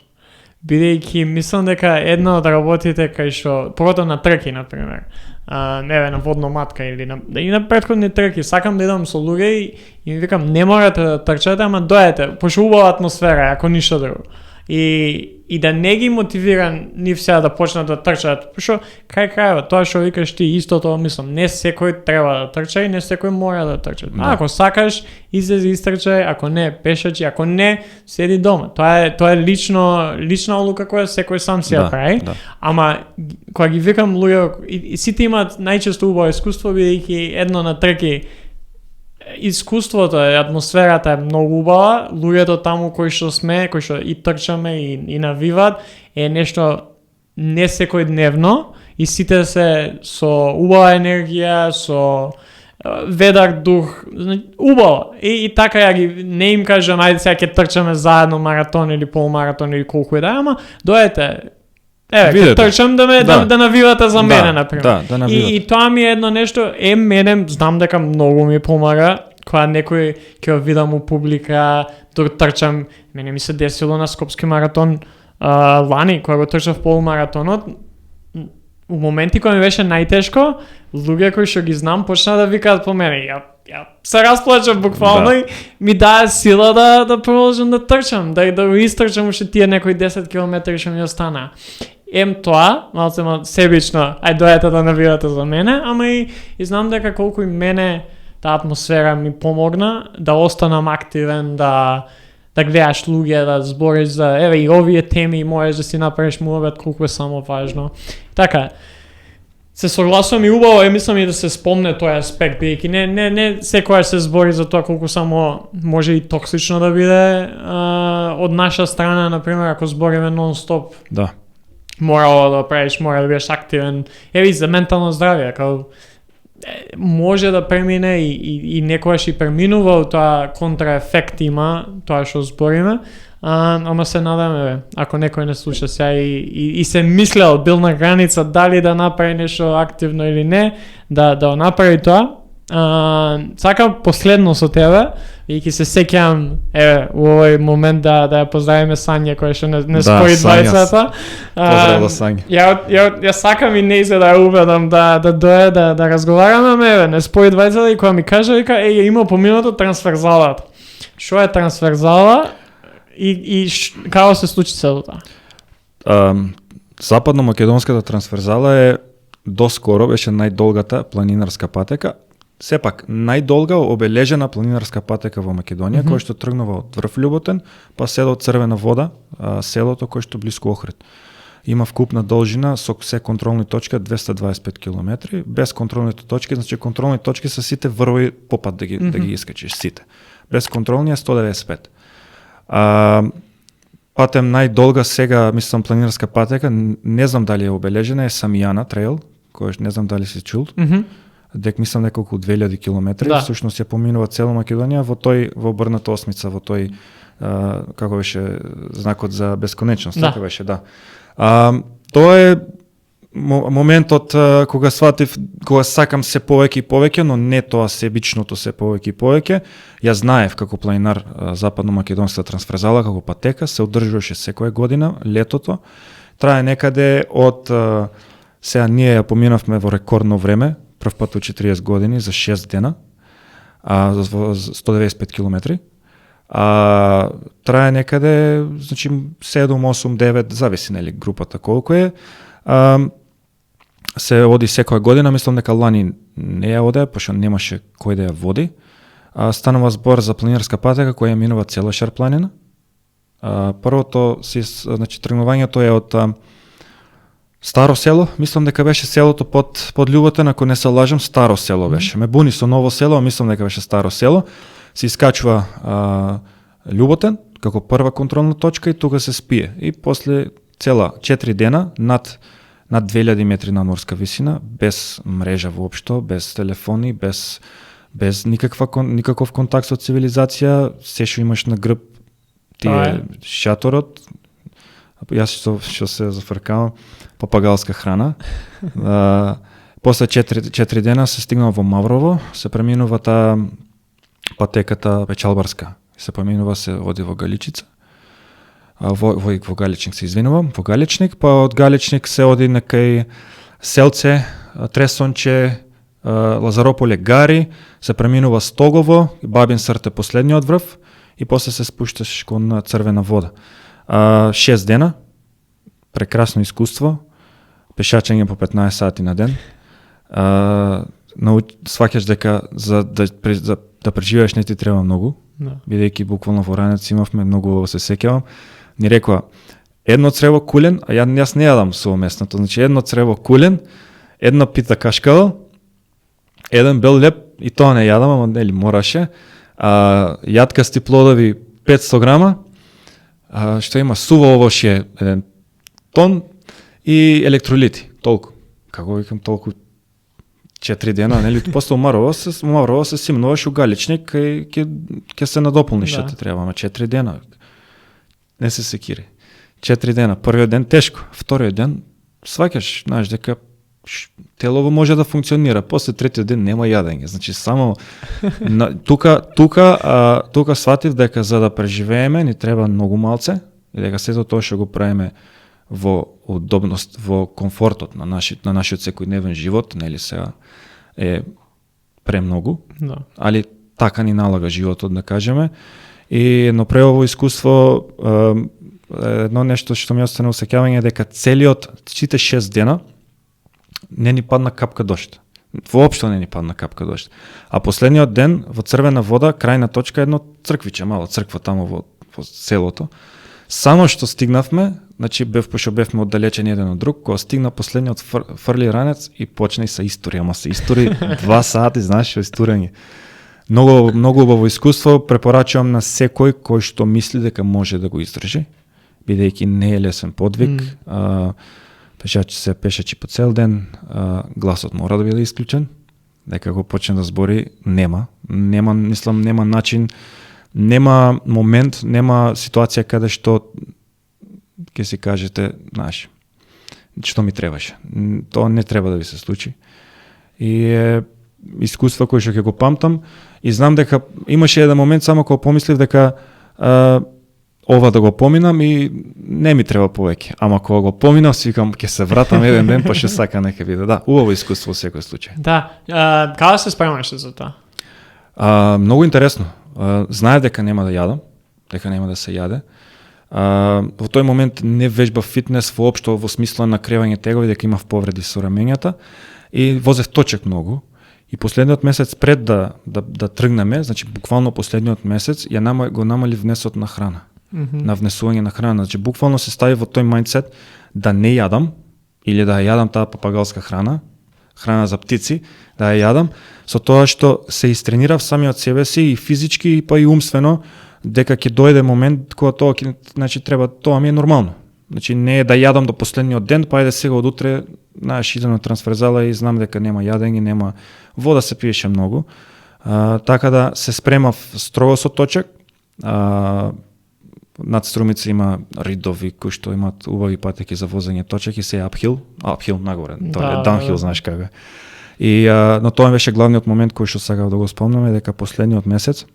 Бидејќи мислам дека една од работите кај што поготово на трки на пример, на водно матка или на претходни трки, сакам да идам со луѓе и им викам не морате да трчате, ама дојдете, пошто убава атмосфера, ако ништо друго. И да не ги мотивира нив сега да почнат да трчат, пошто крај тоа што викаш ти исто тоа мислам, не секој треба да трча и не секој мора да трча. Ако сакаш, излези истрчај, ако не, пешачи, ако не, седи дома. Тоа е лична одлука која секој сам си ја прави. Ама кога ги викам луѓе, и сите имаат најчесто убаво искуство, бидејќи едно на трки искуството атмосферата е многу убава, луѓето таму кои што сме, кои што и трчаме и навиват, е нешто не секојдневно и сите се со убава енергија, со ведар дух, убаво. И така ја ги не им кажам ајде сега ќе трчаме заедно маратон или полумаратон или колку и да, ама дојдете. Ќе трчам да навивате за мене, например. И тоа ми е едно нешто, мене знам дека многу ми помага, кога некој ќе видам у публика, да трчам, мене ми се десило на Скопски маратон лани, кога го трчав полумаратонот, у моменти кога ми беше најтешко, луѓе кои што ги знам почна да викаат по мене. Ја се расплачав буквално и ми дае сила да продолжам да трчам, да го истрчам уште тие некои 10 километри што ми остана. Тоа, малце себично, дојдете да навивате за мене, ама и знам дека колку и мене таа атмосфера ми помогна да останам активен, да гледаш луѓе, да збориш за и овие теми, можеш да си направиш муабет колку е само важно. Така, се согласувам и убаво мислам и да се спомне тој аспект, бидејќи не секоја се збори за тоа колку само може и токсично да биде од наша страна, например, ако збориме нон-стоп. Да. Мора да правиш, мора да бидеш активен. И за ментално здравје, како може да премине и некојаш и преминува, тоа контраефект има, тоа што збориме, ама се надаме, ако некој не слуша сега и се мислел, бил на граница дали да направи нешто активно или не, да направи тоа. Сакам последно со тебе, и ќе се сеќавам у овој момент да ја поздравиме Сања која што не спои двајцата. Поздрав до Сања. Ја сакам и не да ја уведам да дојде да разговараме, не спои двајцата и кога ми кажа вика има поминато трансферзалата. Што е трансферзала и како се случи цело тоа? Западно-македонската трансферзала е доскоро беше најдолгата планинарска патека. Сепак, најдолга обележена планинарска патека во Македонија, која што тргнува од врв Љуботен, па се до Црвена вода, селото кој што блиску Охрид. Има вкупна должина со се контролни точки 225 км, без контролните точки, значи контролни точки се сите врвови попат да ги искачиш, сите. Без контролни е 195. патем најдолга сега, мислам, планинарска патека, не знам дали е обележена, е Самијана трейл, кој не знам дали си чул. Дек мислам дека околу 2000 километри, Да. всушност ја поминува цела Македонија во обрната осмица, во тој како беше знакот за бесконечност, Да. така беше, да. Тоа е моментот кога сватив, кога сакам се повеќе и повеќе, но не тоа себичното се повеќе и повеќе. Ја знаев како планинар западно-македонската трансферзала, како патека, се одржуваше секоја година, летото. Трае некаде од, сега ние ја поминавме во рекордно време, прв пат од 40 години, за 6 дена, за 195 километри. Трае некаде, значи 7, 8, 9, зависи нели групата колку е. Се оди секоја година, мислам дека лани не ја оде, пошто немаше кој да ја води. Станува збор за планинарска патека која минува цела Шарпланина. Првото значи тргнувањето е од Старо село, мислам дека беше селото под Љуботен, ако не се лажам, Старо село беше. Ме буни со Ново село, мислам дека беше Старо село. Се искачува Љуботен како прва контролна точка и тука се спие. И после цела 4 дена над 2000 метри надморска висина, без мрежа воопшто, без телефони, без никаков контакт со цивилизација, се што имаш на грб ти е шаторот. Јас што се зафркавам, папагалска храна. После 4 дена се стигнал во Маврово, се преминува таа патеката Печалбарска. Се преминува, се оди во Галичица. Во Галичник се извинувам, во Галичник, па од Галичник се оди некај Селце, Тресонче, Лазарополе, Гари, се преминува Стогово, Бабин Срт е последниот врв и после се спушташ кон Црвена вода. 6 дена, прекрасно искуство, пешачење по 15 сати на ден. Сваќаш дека за да преживееш не ти треба многу, бидејќи буквално во ранец имавме многу, се сеќавам, ни рекоа едно црево кулен, а јас не јадам совместното, значи едно црево кулен, една пита кашкава, еден бел леп, и тоа не јадам, ама нели мораше, јаткасти плодови 500 грама, што има суво овошје 1 тон и електролити, толку. Како викам толку 4 дена, нели, после Умарово се симнуваш у Галичник, ќе се надополниш што ти треба, ама 4 дена. Не се секири. 4 дена, првиот ден тешко, вториот ден сваќаш, знаеш дека телово може да функционира, после третиот ден нема јадење. Значи само тука сватив дека за да преживееме ни треба многу малце и дека сето тоа што го правиме во удобност, во комфортот на нашиот секојдневен живот, нели сега е премногу, али така ни налага животот, да кажеме. И едно преово искуство, едно нешто што ми остане усеќавање е дека сите 6 дена не ни падна капка дожд. Воопшто не ни падна капка дожд. А последниот ден во Црвена вода, крајна точка, едно црквиче, мала црква тамо во селото. Само што стигнавме, значи пошто бевме оддалечени еден од друг, кога стигна последниот фрли ранец и почна и се истори, ама се истори 2 сати, знаеш, што истурење. Многу убаво искуство, препорачувам на секој кој што мисли дека може да го издржи, бидејќи не е лесен подвиг. Пешачи по цел ден, гласот мора да биде исклучен, дека го почне да збори, нема начин, нема момент, нема ситуација каде што ќе си кажете, знаеш, што ми требаше. Тоа не треба да ви се случи. И е искуство кој што ќе го памтам и знам дека имаше еден момент само кога помислив дека ова да го поминам и не ми треба повеќе. Ама кога го поминав, си викам ќе се вратам еден ден, па ќе сака нека биде. Да, убаво искуство во секој случај. Да, каде се спремаш за тоа? Многу интересно. Знаев дека нема да јадам, дека нема да се јаде. Во тој момент не вежбав фитнес воопшто во смисла на кревање тегови, дека имав повреди со рамењата и возев точек многу. И последниот месец пред да тргнеме, значи буквално последниот месец го намали внесот на храна. На внесување на храна, значи буквално се стави во тој мајндсет да не јадам или да ја јадам таа папагалска храна за птици, да ја јадам, со тоа што се истренирав самиот себе си и физички, па и умствено, дека ќе дојде момент кога тоа значи треба, тоа ми е нормално. Значи не е да јадам до последниот ден, па ајде сега од утре, знаеш, идам на трансферзала и знам дека нема јадење, нема вода, се пиеше многу. Така да се спремав строго со точек. Над Струмица има ридови кои што имаат убави патеки за возење точек и се апхил нагоре, тоа е даунхил, знаеш како е. И но тоа беше главниот момент кој што сакав да го спомнам, е дека последниот месец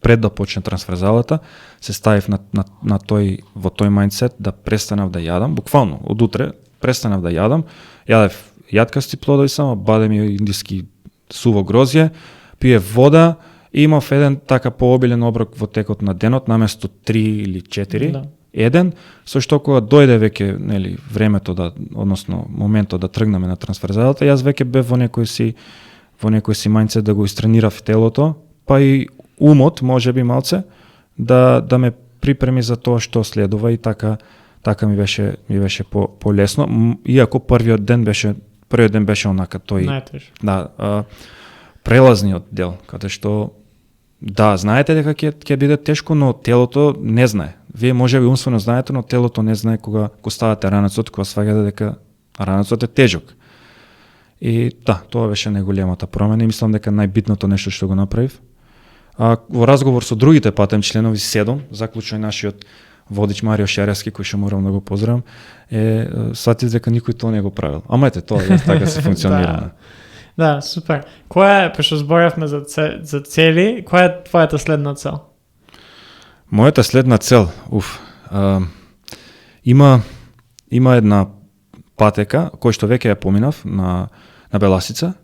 пред да почне трансферзалата, се ставив на тој, во тој мајндсет да престанав да јадам, буквално од утре престанав да јадам, јадев јаткасти плодови само, бадем и индиски суво грозје, пиев вода и имав еден така пообилен оброк во текот на денот, наместо 3 или 4, еден, со што кога дојде веќе, нели, времето да, односно моментот да тргнеме на трансферзалата, јас веќе бев во некој си мајндсет да го истренирав телото, па и умот, може би малце, да ме припреми за тоа што следува и така ми беше полесно, иако првиот ден беше онака тој прелазниот дел, каде што знаете дека ќе биде тешко, но телото не знае. Вие може би умствено знаете, но телото не знае кога го ставате ранецот, кога сваѓате дека ранецот е тежок. И тоа беше најголемата промена и мислам дека најбитното нешто што го направив. Во разговор со другите патем членови 7, заклучно и нашиот водич Марио Шаревски, кој што морам да го поздравам, сватив дека никој тоа не го правил. Ама ете, тоа така се функционира. Да, супер. Која е, пошто зборевме за цели, која е твојата следна цел? Мојата следна цел, има една патека кој што веќе ја поминав на Беласица.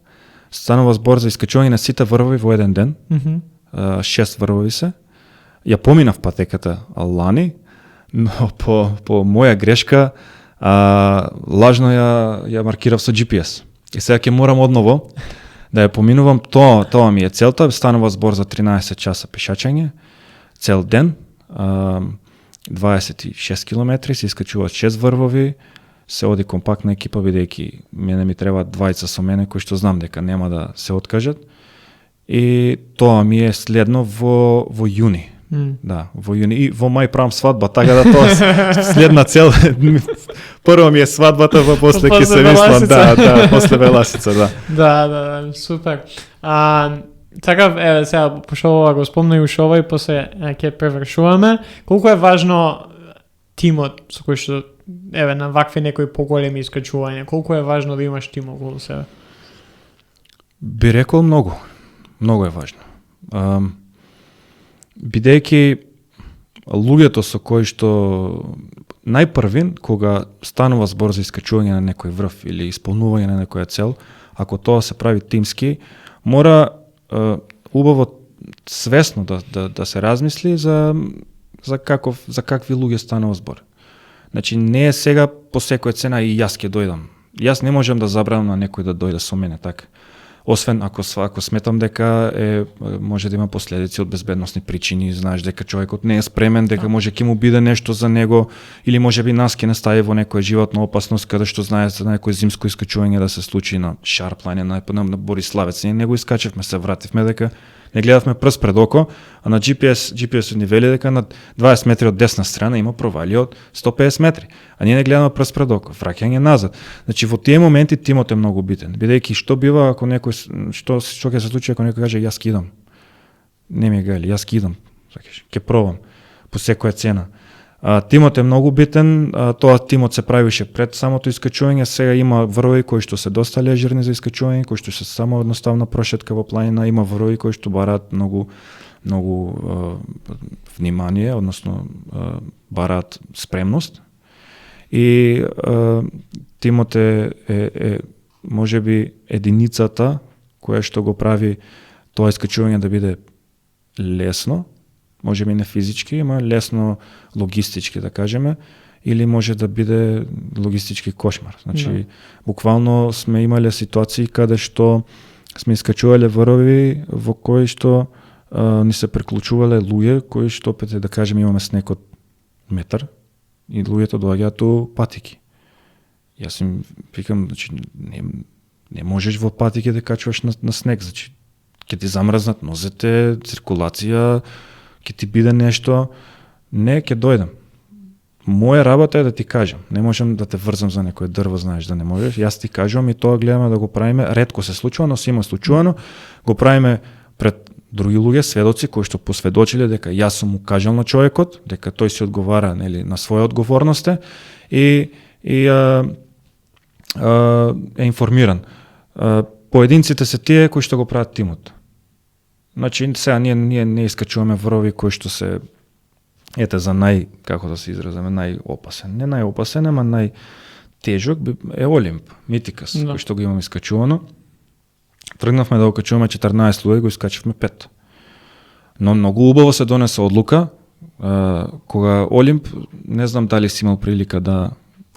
Станува збор за искачување на сите врвови во еден ден. 6 врвови се. Ја поминав патеката лани, но по моја грешка лажно ја маркирав со GPS. И сега ќе морам одново да ја поминувам. Тоа ми е целта. Станува збор за 13 часа пешачење, цел ден, 26 километри, се искачуваат 6 врвови, се оди компактна екипа, бидејќи мене ми треба двајца со мене кои што знам дека нема да се откажат. И тоа ми е следно во јуни. Да, во јуни. И во мај правам свадба, така да тоа следна цел. Прво ми е свадбата, после ќе се мислам. Да, после Беласица, да. Да, супер. Така, сега, пошто ова го спомна и ушова и после ќе превршуваме. Колку е важно тимот со кој што, на вакви некои поголеми искачувања, колку е важно да имаш тим околу себе? Би рекол многу. Многу е важно. Бидејќи луѓето со кои што најпрвин, кога станува збор за искачување на некој врв или исполнување на некоја цел, ако тоа се прави тимски, мора убаво свесно да се размисли за какви луѓе станува збор. Значи не е сега по секоја цена и јас ќе дојдам. Јас не можам да забранам на некој да дојде со мене, така. Освен ако сметам дека може да има последици од безбедносни причини, знаеш дека човекот не е спремен, дека може ќе му биде нешто за него, или може би нас ќе не стави во некоја животна опасност, каде што знае за некој зимско искачување да се случи на Шарплање, на Бориславец. Ние не го искачевме, се вративме дека не гледавме прст пред око, а на GPS ни вели дека на 20 метри од десна страна има провали од 150 метри. А ние не гледаме прст пред око, враќање назад. Значи во тие моменти тимот е многу битен, бидејќи што бива ако некој што ќе се случи ако некој каже јас ќе идам. Не ми е гајле, јас ќе идам. Ќе пробам по секоја цена. Тимот е многу битен, тоа тимот се правише пред самото искачување, сега има врвови кои што се доста лежерни за искачување, кои што се само едноставна прошетка во планина, има врвови кои што бараат многу внимание, односно бараат спремност. И тимот е можеби единицата која што го прави тоа искачување да биде лесно, може би не физички, ама лесно логистички, да кажеме, или може да биде логистички кошмар. Значи, буквално сме имале ситуации каде што сме искачувале врвови во кои што ни се преклучувале луѓе кои што опет да кажеме имаме снег од метар и луѓето доаѓаат у патики. Јас им викам, значи не можеш во патики да качуваш на снег, значи ќе ти замрзнат нозете, циркулација, ќе ти биде нешто, не, ќе дојдам. Моја работа е да ти кажам. Не можам да те врзам за некој дрво, знаеш да не можеш. Јас ти кажувам и тоа гледаме да го правиме. Ретко се случува, но се има случувано. Го правиме пред други луѓе, сведоци кои што посведочиле дека јас сум му кажал на човекот, дека тој си одговара, нели, на своја одговорност и е информиран. Поединците се тие кои што го прават тимот. Значи сега ние не искачуваме врови кои што се за како да се изразиме, најопасен. Не најопасен, ама најтежок е Олимп, Митикас, кој што го имам искачувано. Тргнавме да го качуваме 14 луѓе, го искачивме 5. Но многу убаво се донесе одлука, кога Олимп, не знам дали си имал прилика да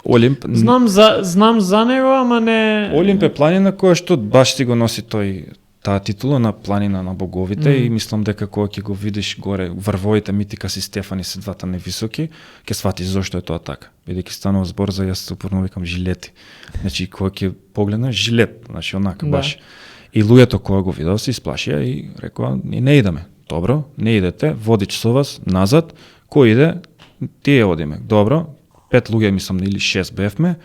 Олимп... Знам за него, ама не... Олимп е планина која што баш си го носи таа титула на планина на боговите и мислам дека кога ќе го видиш горе врвовите Митикас и Стефани се двата невисоки, ќе сватиш зошто е тоа така. Бидејќи станува збор за, јас упорно викам, жилети. Значи кога ќе погледнеш жилет, значи онака баш. И луѓето кога го видеа се исплашија и рекоа и не идеме. Добро, не идете, водич со вас назад, кој иде, тие одиме. Добро, 5 луѓе мислам или 6 бевме,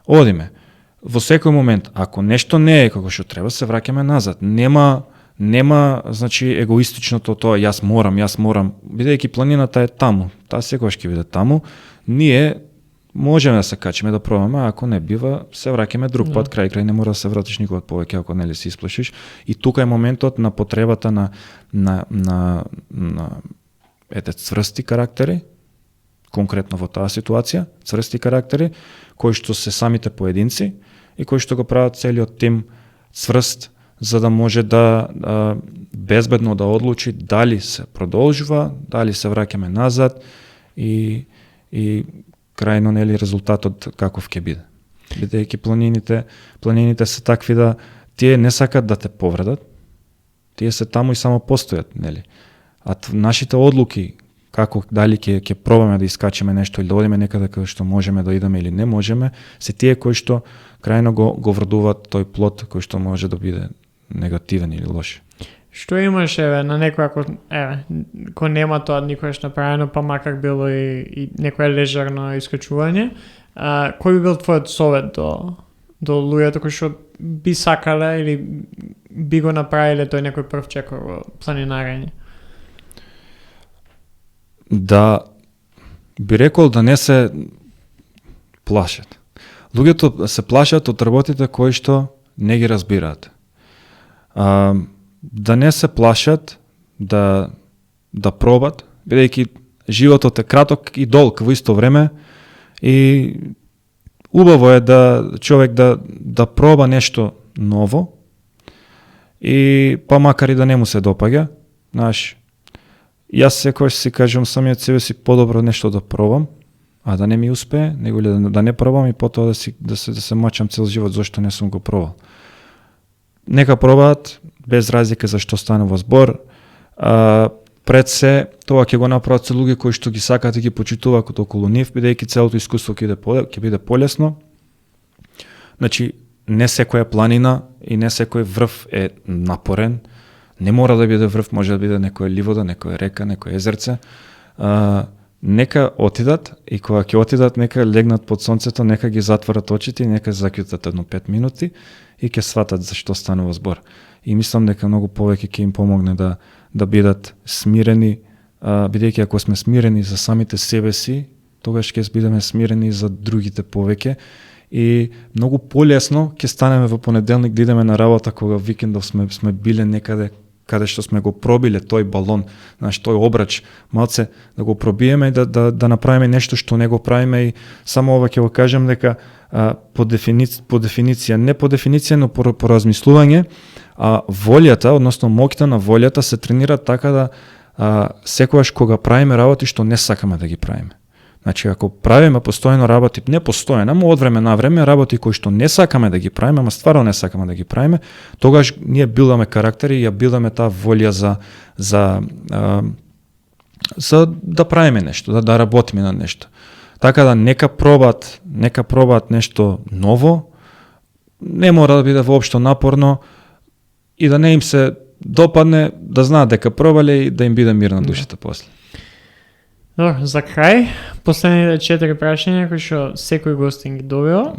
одиме. Во секој момент, ако нешто не е како што треба, се враќаме назад. Нема значи егоистичното тоа јас морам, бидејќи планината е таму. Таа секогаш ќе биде таму. Ние можеме да се качиме да пробаме, ако не бива, се враќаме друг пат, крај не мора да се вратиш никогаш повеќе ако нели се исплашиш. И тука е моментот на потребата на цврсти карактери, конкретно во таа ситуација, цврсти карактери, кои што се самите поединци и кои што го прават целиот тим цврст, за да може да безбедно да одлучи дали се продолжува, дали се враќаме назад и крајно нели резултатот каков ќе биде. Бидејќи планините се такви да тие не сакат да те повредат, тие се таму и само постојат, нели. А нашите одлуки како дали ќе пробаме да искачиме нешто или да одиме некаде каде што можеме да идеме или не можеме, се тие кои што крајно го врдуваат тој плод кој што може да биде негативен или лош. Што имаш на некој кој нема тоа никогаш направено, па макар било и некое лежерно искачување, кој би бил твојот совет до луѓето кои што би сакале или би го направиле тој некој прв чекор во планинарење? Да би рекол да не се плашат. Луѓето се плашат од работите кои што не ги разбираат. Да не се плашат да пробат, бидејќи животот е краток и долг во исто време и убаво е да човек да проба нешто ново и па макар и да не му се допаѓа, знаеш, јас секогаш си кажам самиот себе си подобро нешто да пробам, а да не ми успее, него да не пробам и потоа да се мачам цел живот зашто не сум го пробал. Нека пробаат без разлика за што станува збор. Пред се тоа ќе го направат се луѓе кои што ги сакаат и ги почитуваат околу нив, бидејќи целото искуство ќе биде полесно. Значи не секоја планина и не секој врв е напорен. Не мора да биде врв, може да биде некоја ливода, некоја река, некој езерце. Нека отидат и кога ќе отидат, нека легнат под сонцето, нека ги затворат очите и нека заклучат едно 5 минути и ќе сватат за што станува збор. И мислам дека многу повеќе ќе им помогне да бидат смирени, бидејќи ако сме смирени за самите себе си, тогаш ќе бидеме смирени за другите повеќе и многу полесно ќе станеме во понеделник да идеме на работа кога викендов сме биле некаде каде што сме го пробиле тој балон, знаеш, тој обрач, малце да го пробиеме и да направиме нешто што не го правиме и само ова ќе го кажам дека по дефиниција, не по дефиниција, но по размислување, волјата, односно моќта на волјата се тренира така да секогаш кога правиме работи што не сакаме да ги правиме. Значи, ако правиме постојано работи, не постојано, но од време на време работи кои што не сакаме да ги правиме, ама стварно не сакаме да ги правиме, тогаш ние билдаме карактери и ја билдаме таа волја за да правиме нешто, да работиме на нешто. Така да нека пробаат нешто ново, не мора да биде воопшто напорно и да не им се допадне, да знаат дека пробале и да им биде мир на душата после. Добро, за крај, последните 4 прашања кои што секој гостин ги добива.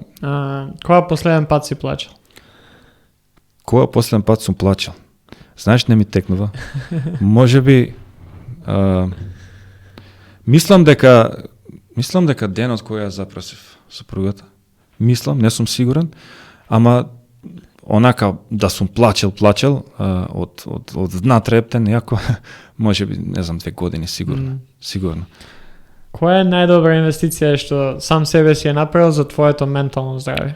Кога последен пат си плачал? Кога последен пат сум плачал? Знаеш, не ми текнува. Можеби мислам дека денот кој ја запросив супругата. Мислам, не сум сигурен, ама онака да сум плачел од дна трептен, јако можеби, не знам, 2 години сигурно. Сигурно. Која е најдобра инвестиција што сам себе си е направил за твоето ментално здравје?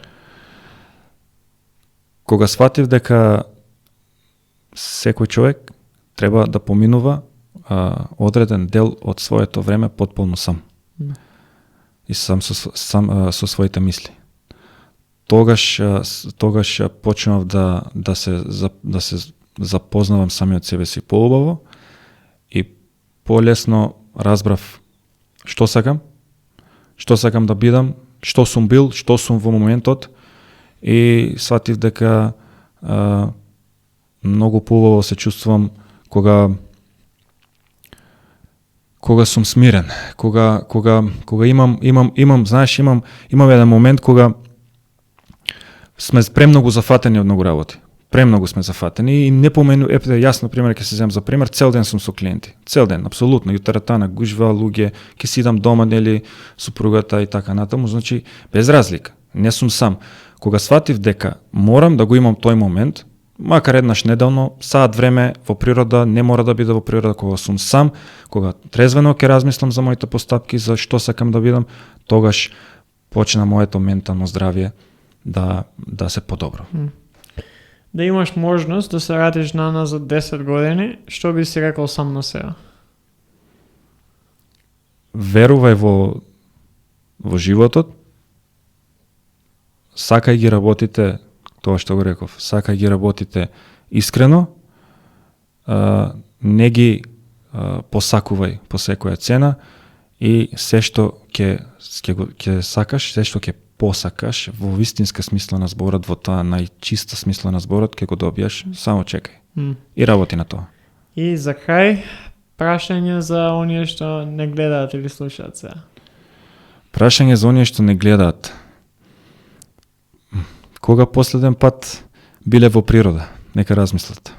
Кога сватив дека секој човек треба да поминува одреден дел од своето време потполно сам. И сам со своите мисли. Тогаш почнав да се запознавам самиот себе си поубаво и полесно разбрав што сакам да бидам, што сум бил, што сум во моментот и сватив дека многу поубаво се чувствувам кога сум смирен, кога имам, знаеш, имам еден момент кога сме премногу зафатени од многу работи. Премногу сме зафатени и не помену, јасно пример ќе се земам за пример, цел ден сум со клиенти. Цел ден, апсолутно, јутарата на гужва, луѓе, ќе сидам дома, нели, супругата и така натаму, значи без разлика. Не сум сам. Кога сватив дека морам да го имам тој момент, макар еднаш неделно, саат време во природа, не мора да биде во природа, кога сум сам, кога трезвено ќе размислам за моите постапки, за што сакам да бидам, тогаш почна моето ментално здравје да се подобро. Да имаш можност да се вратиш наназад 10 години, што би си рекол сам на себе? Верувај во животот, сакај ги работите, тоа што го реков, сакај ги работите искрено, не ги посакувај по секоја цена и се што ќе сакаш, се што ќе посакаш во вистинска смисла на зборот, во таа најчиста смисла на зборот, ќе го добиеш, само чекај. И работи на тоа. И за крај, прашање за оние што не гледаат или слушаат сега. Прашање за оние што не гледаат. Кога последен пат биле во природа? Нека размислат.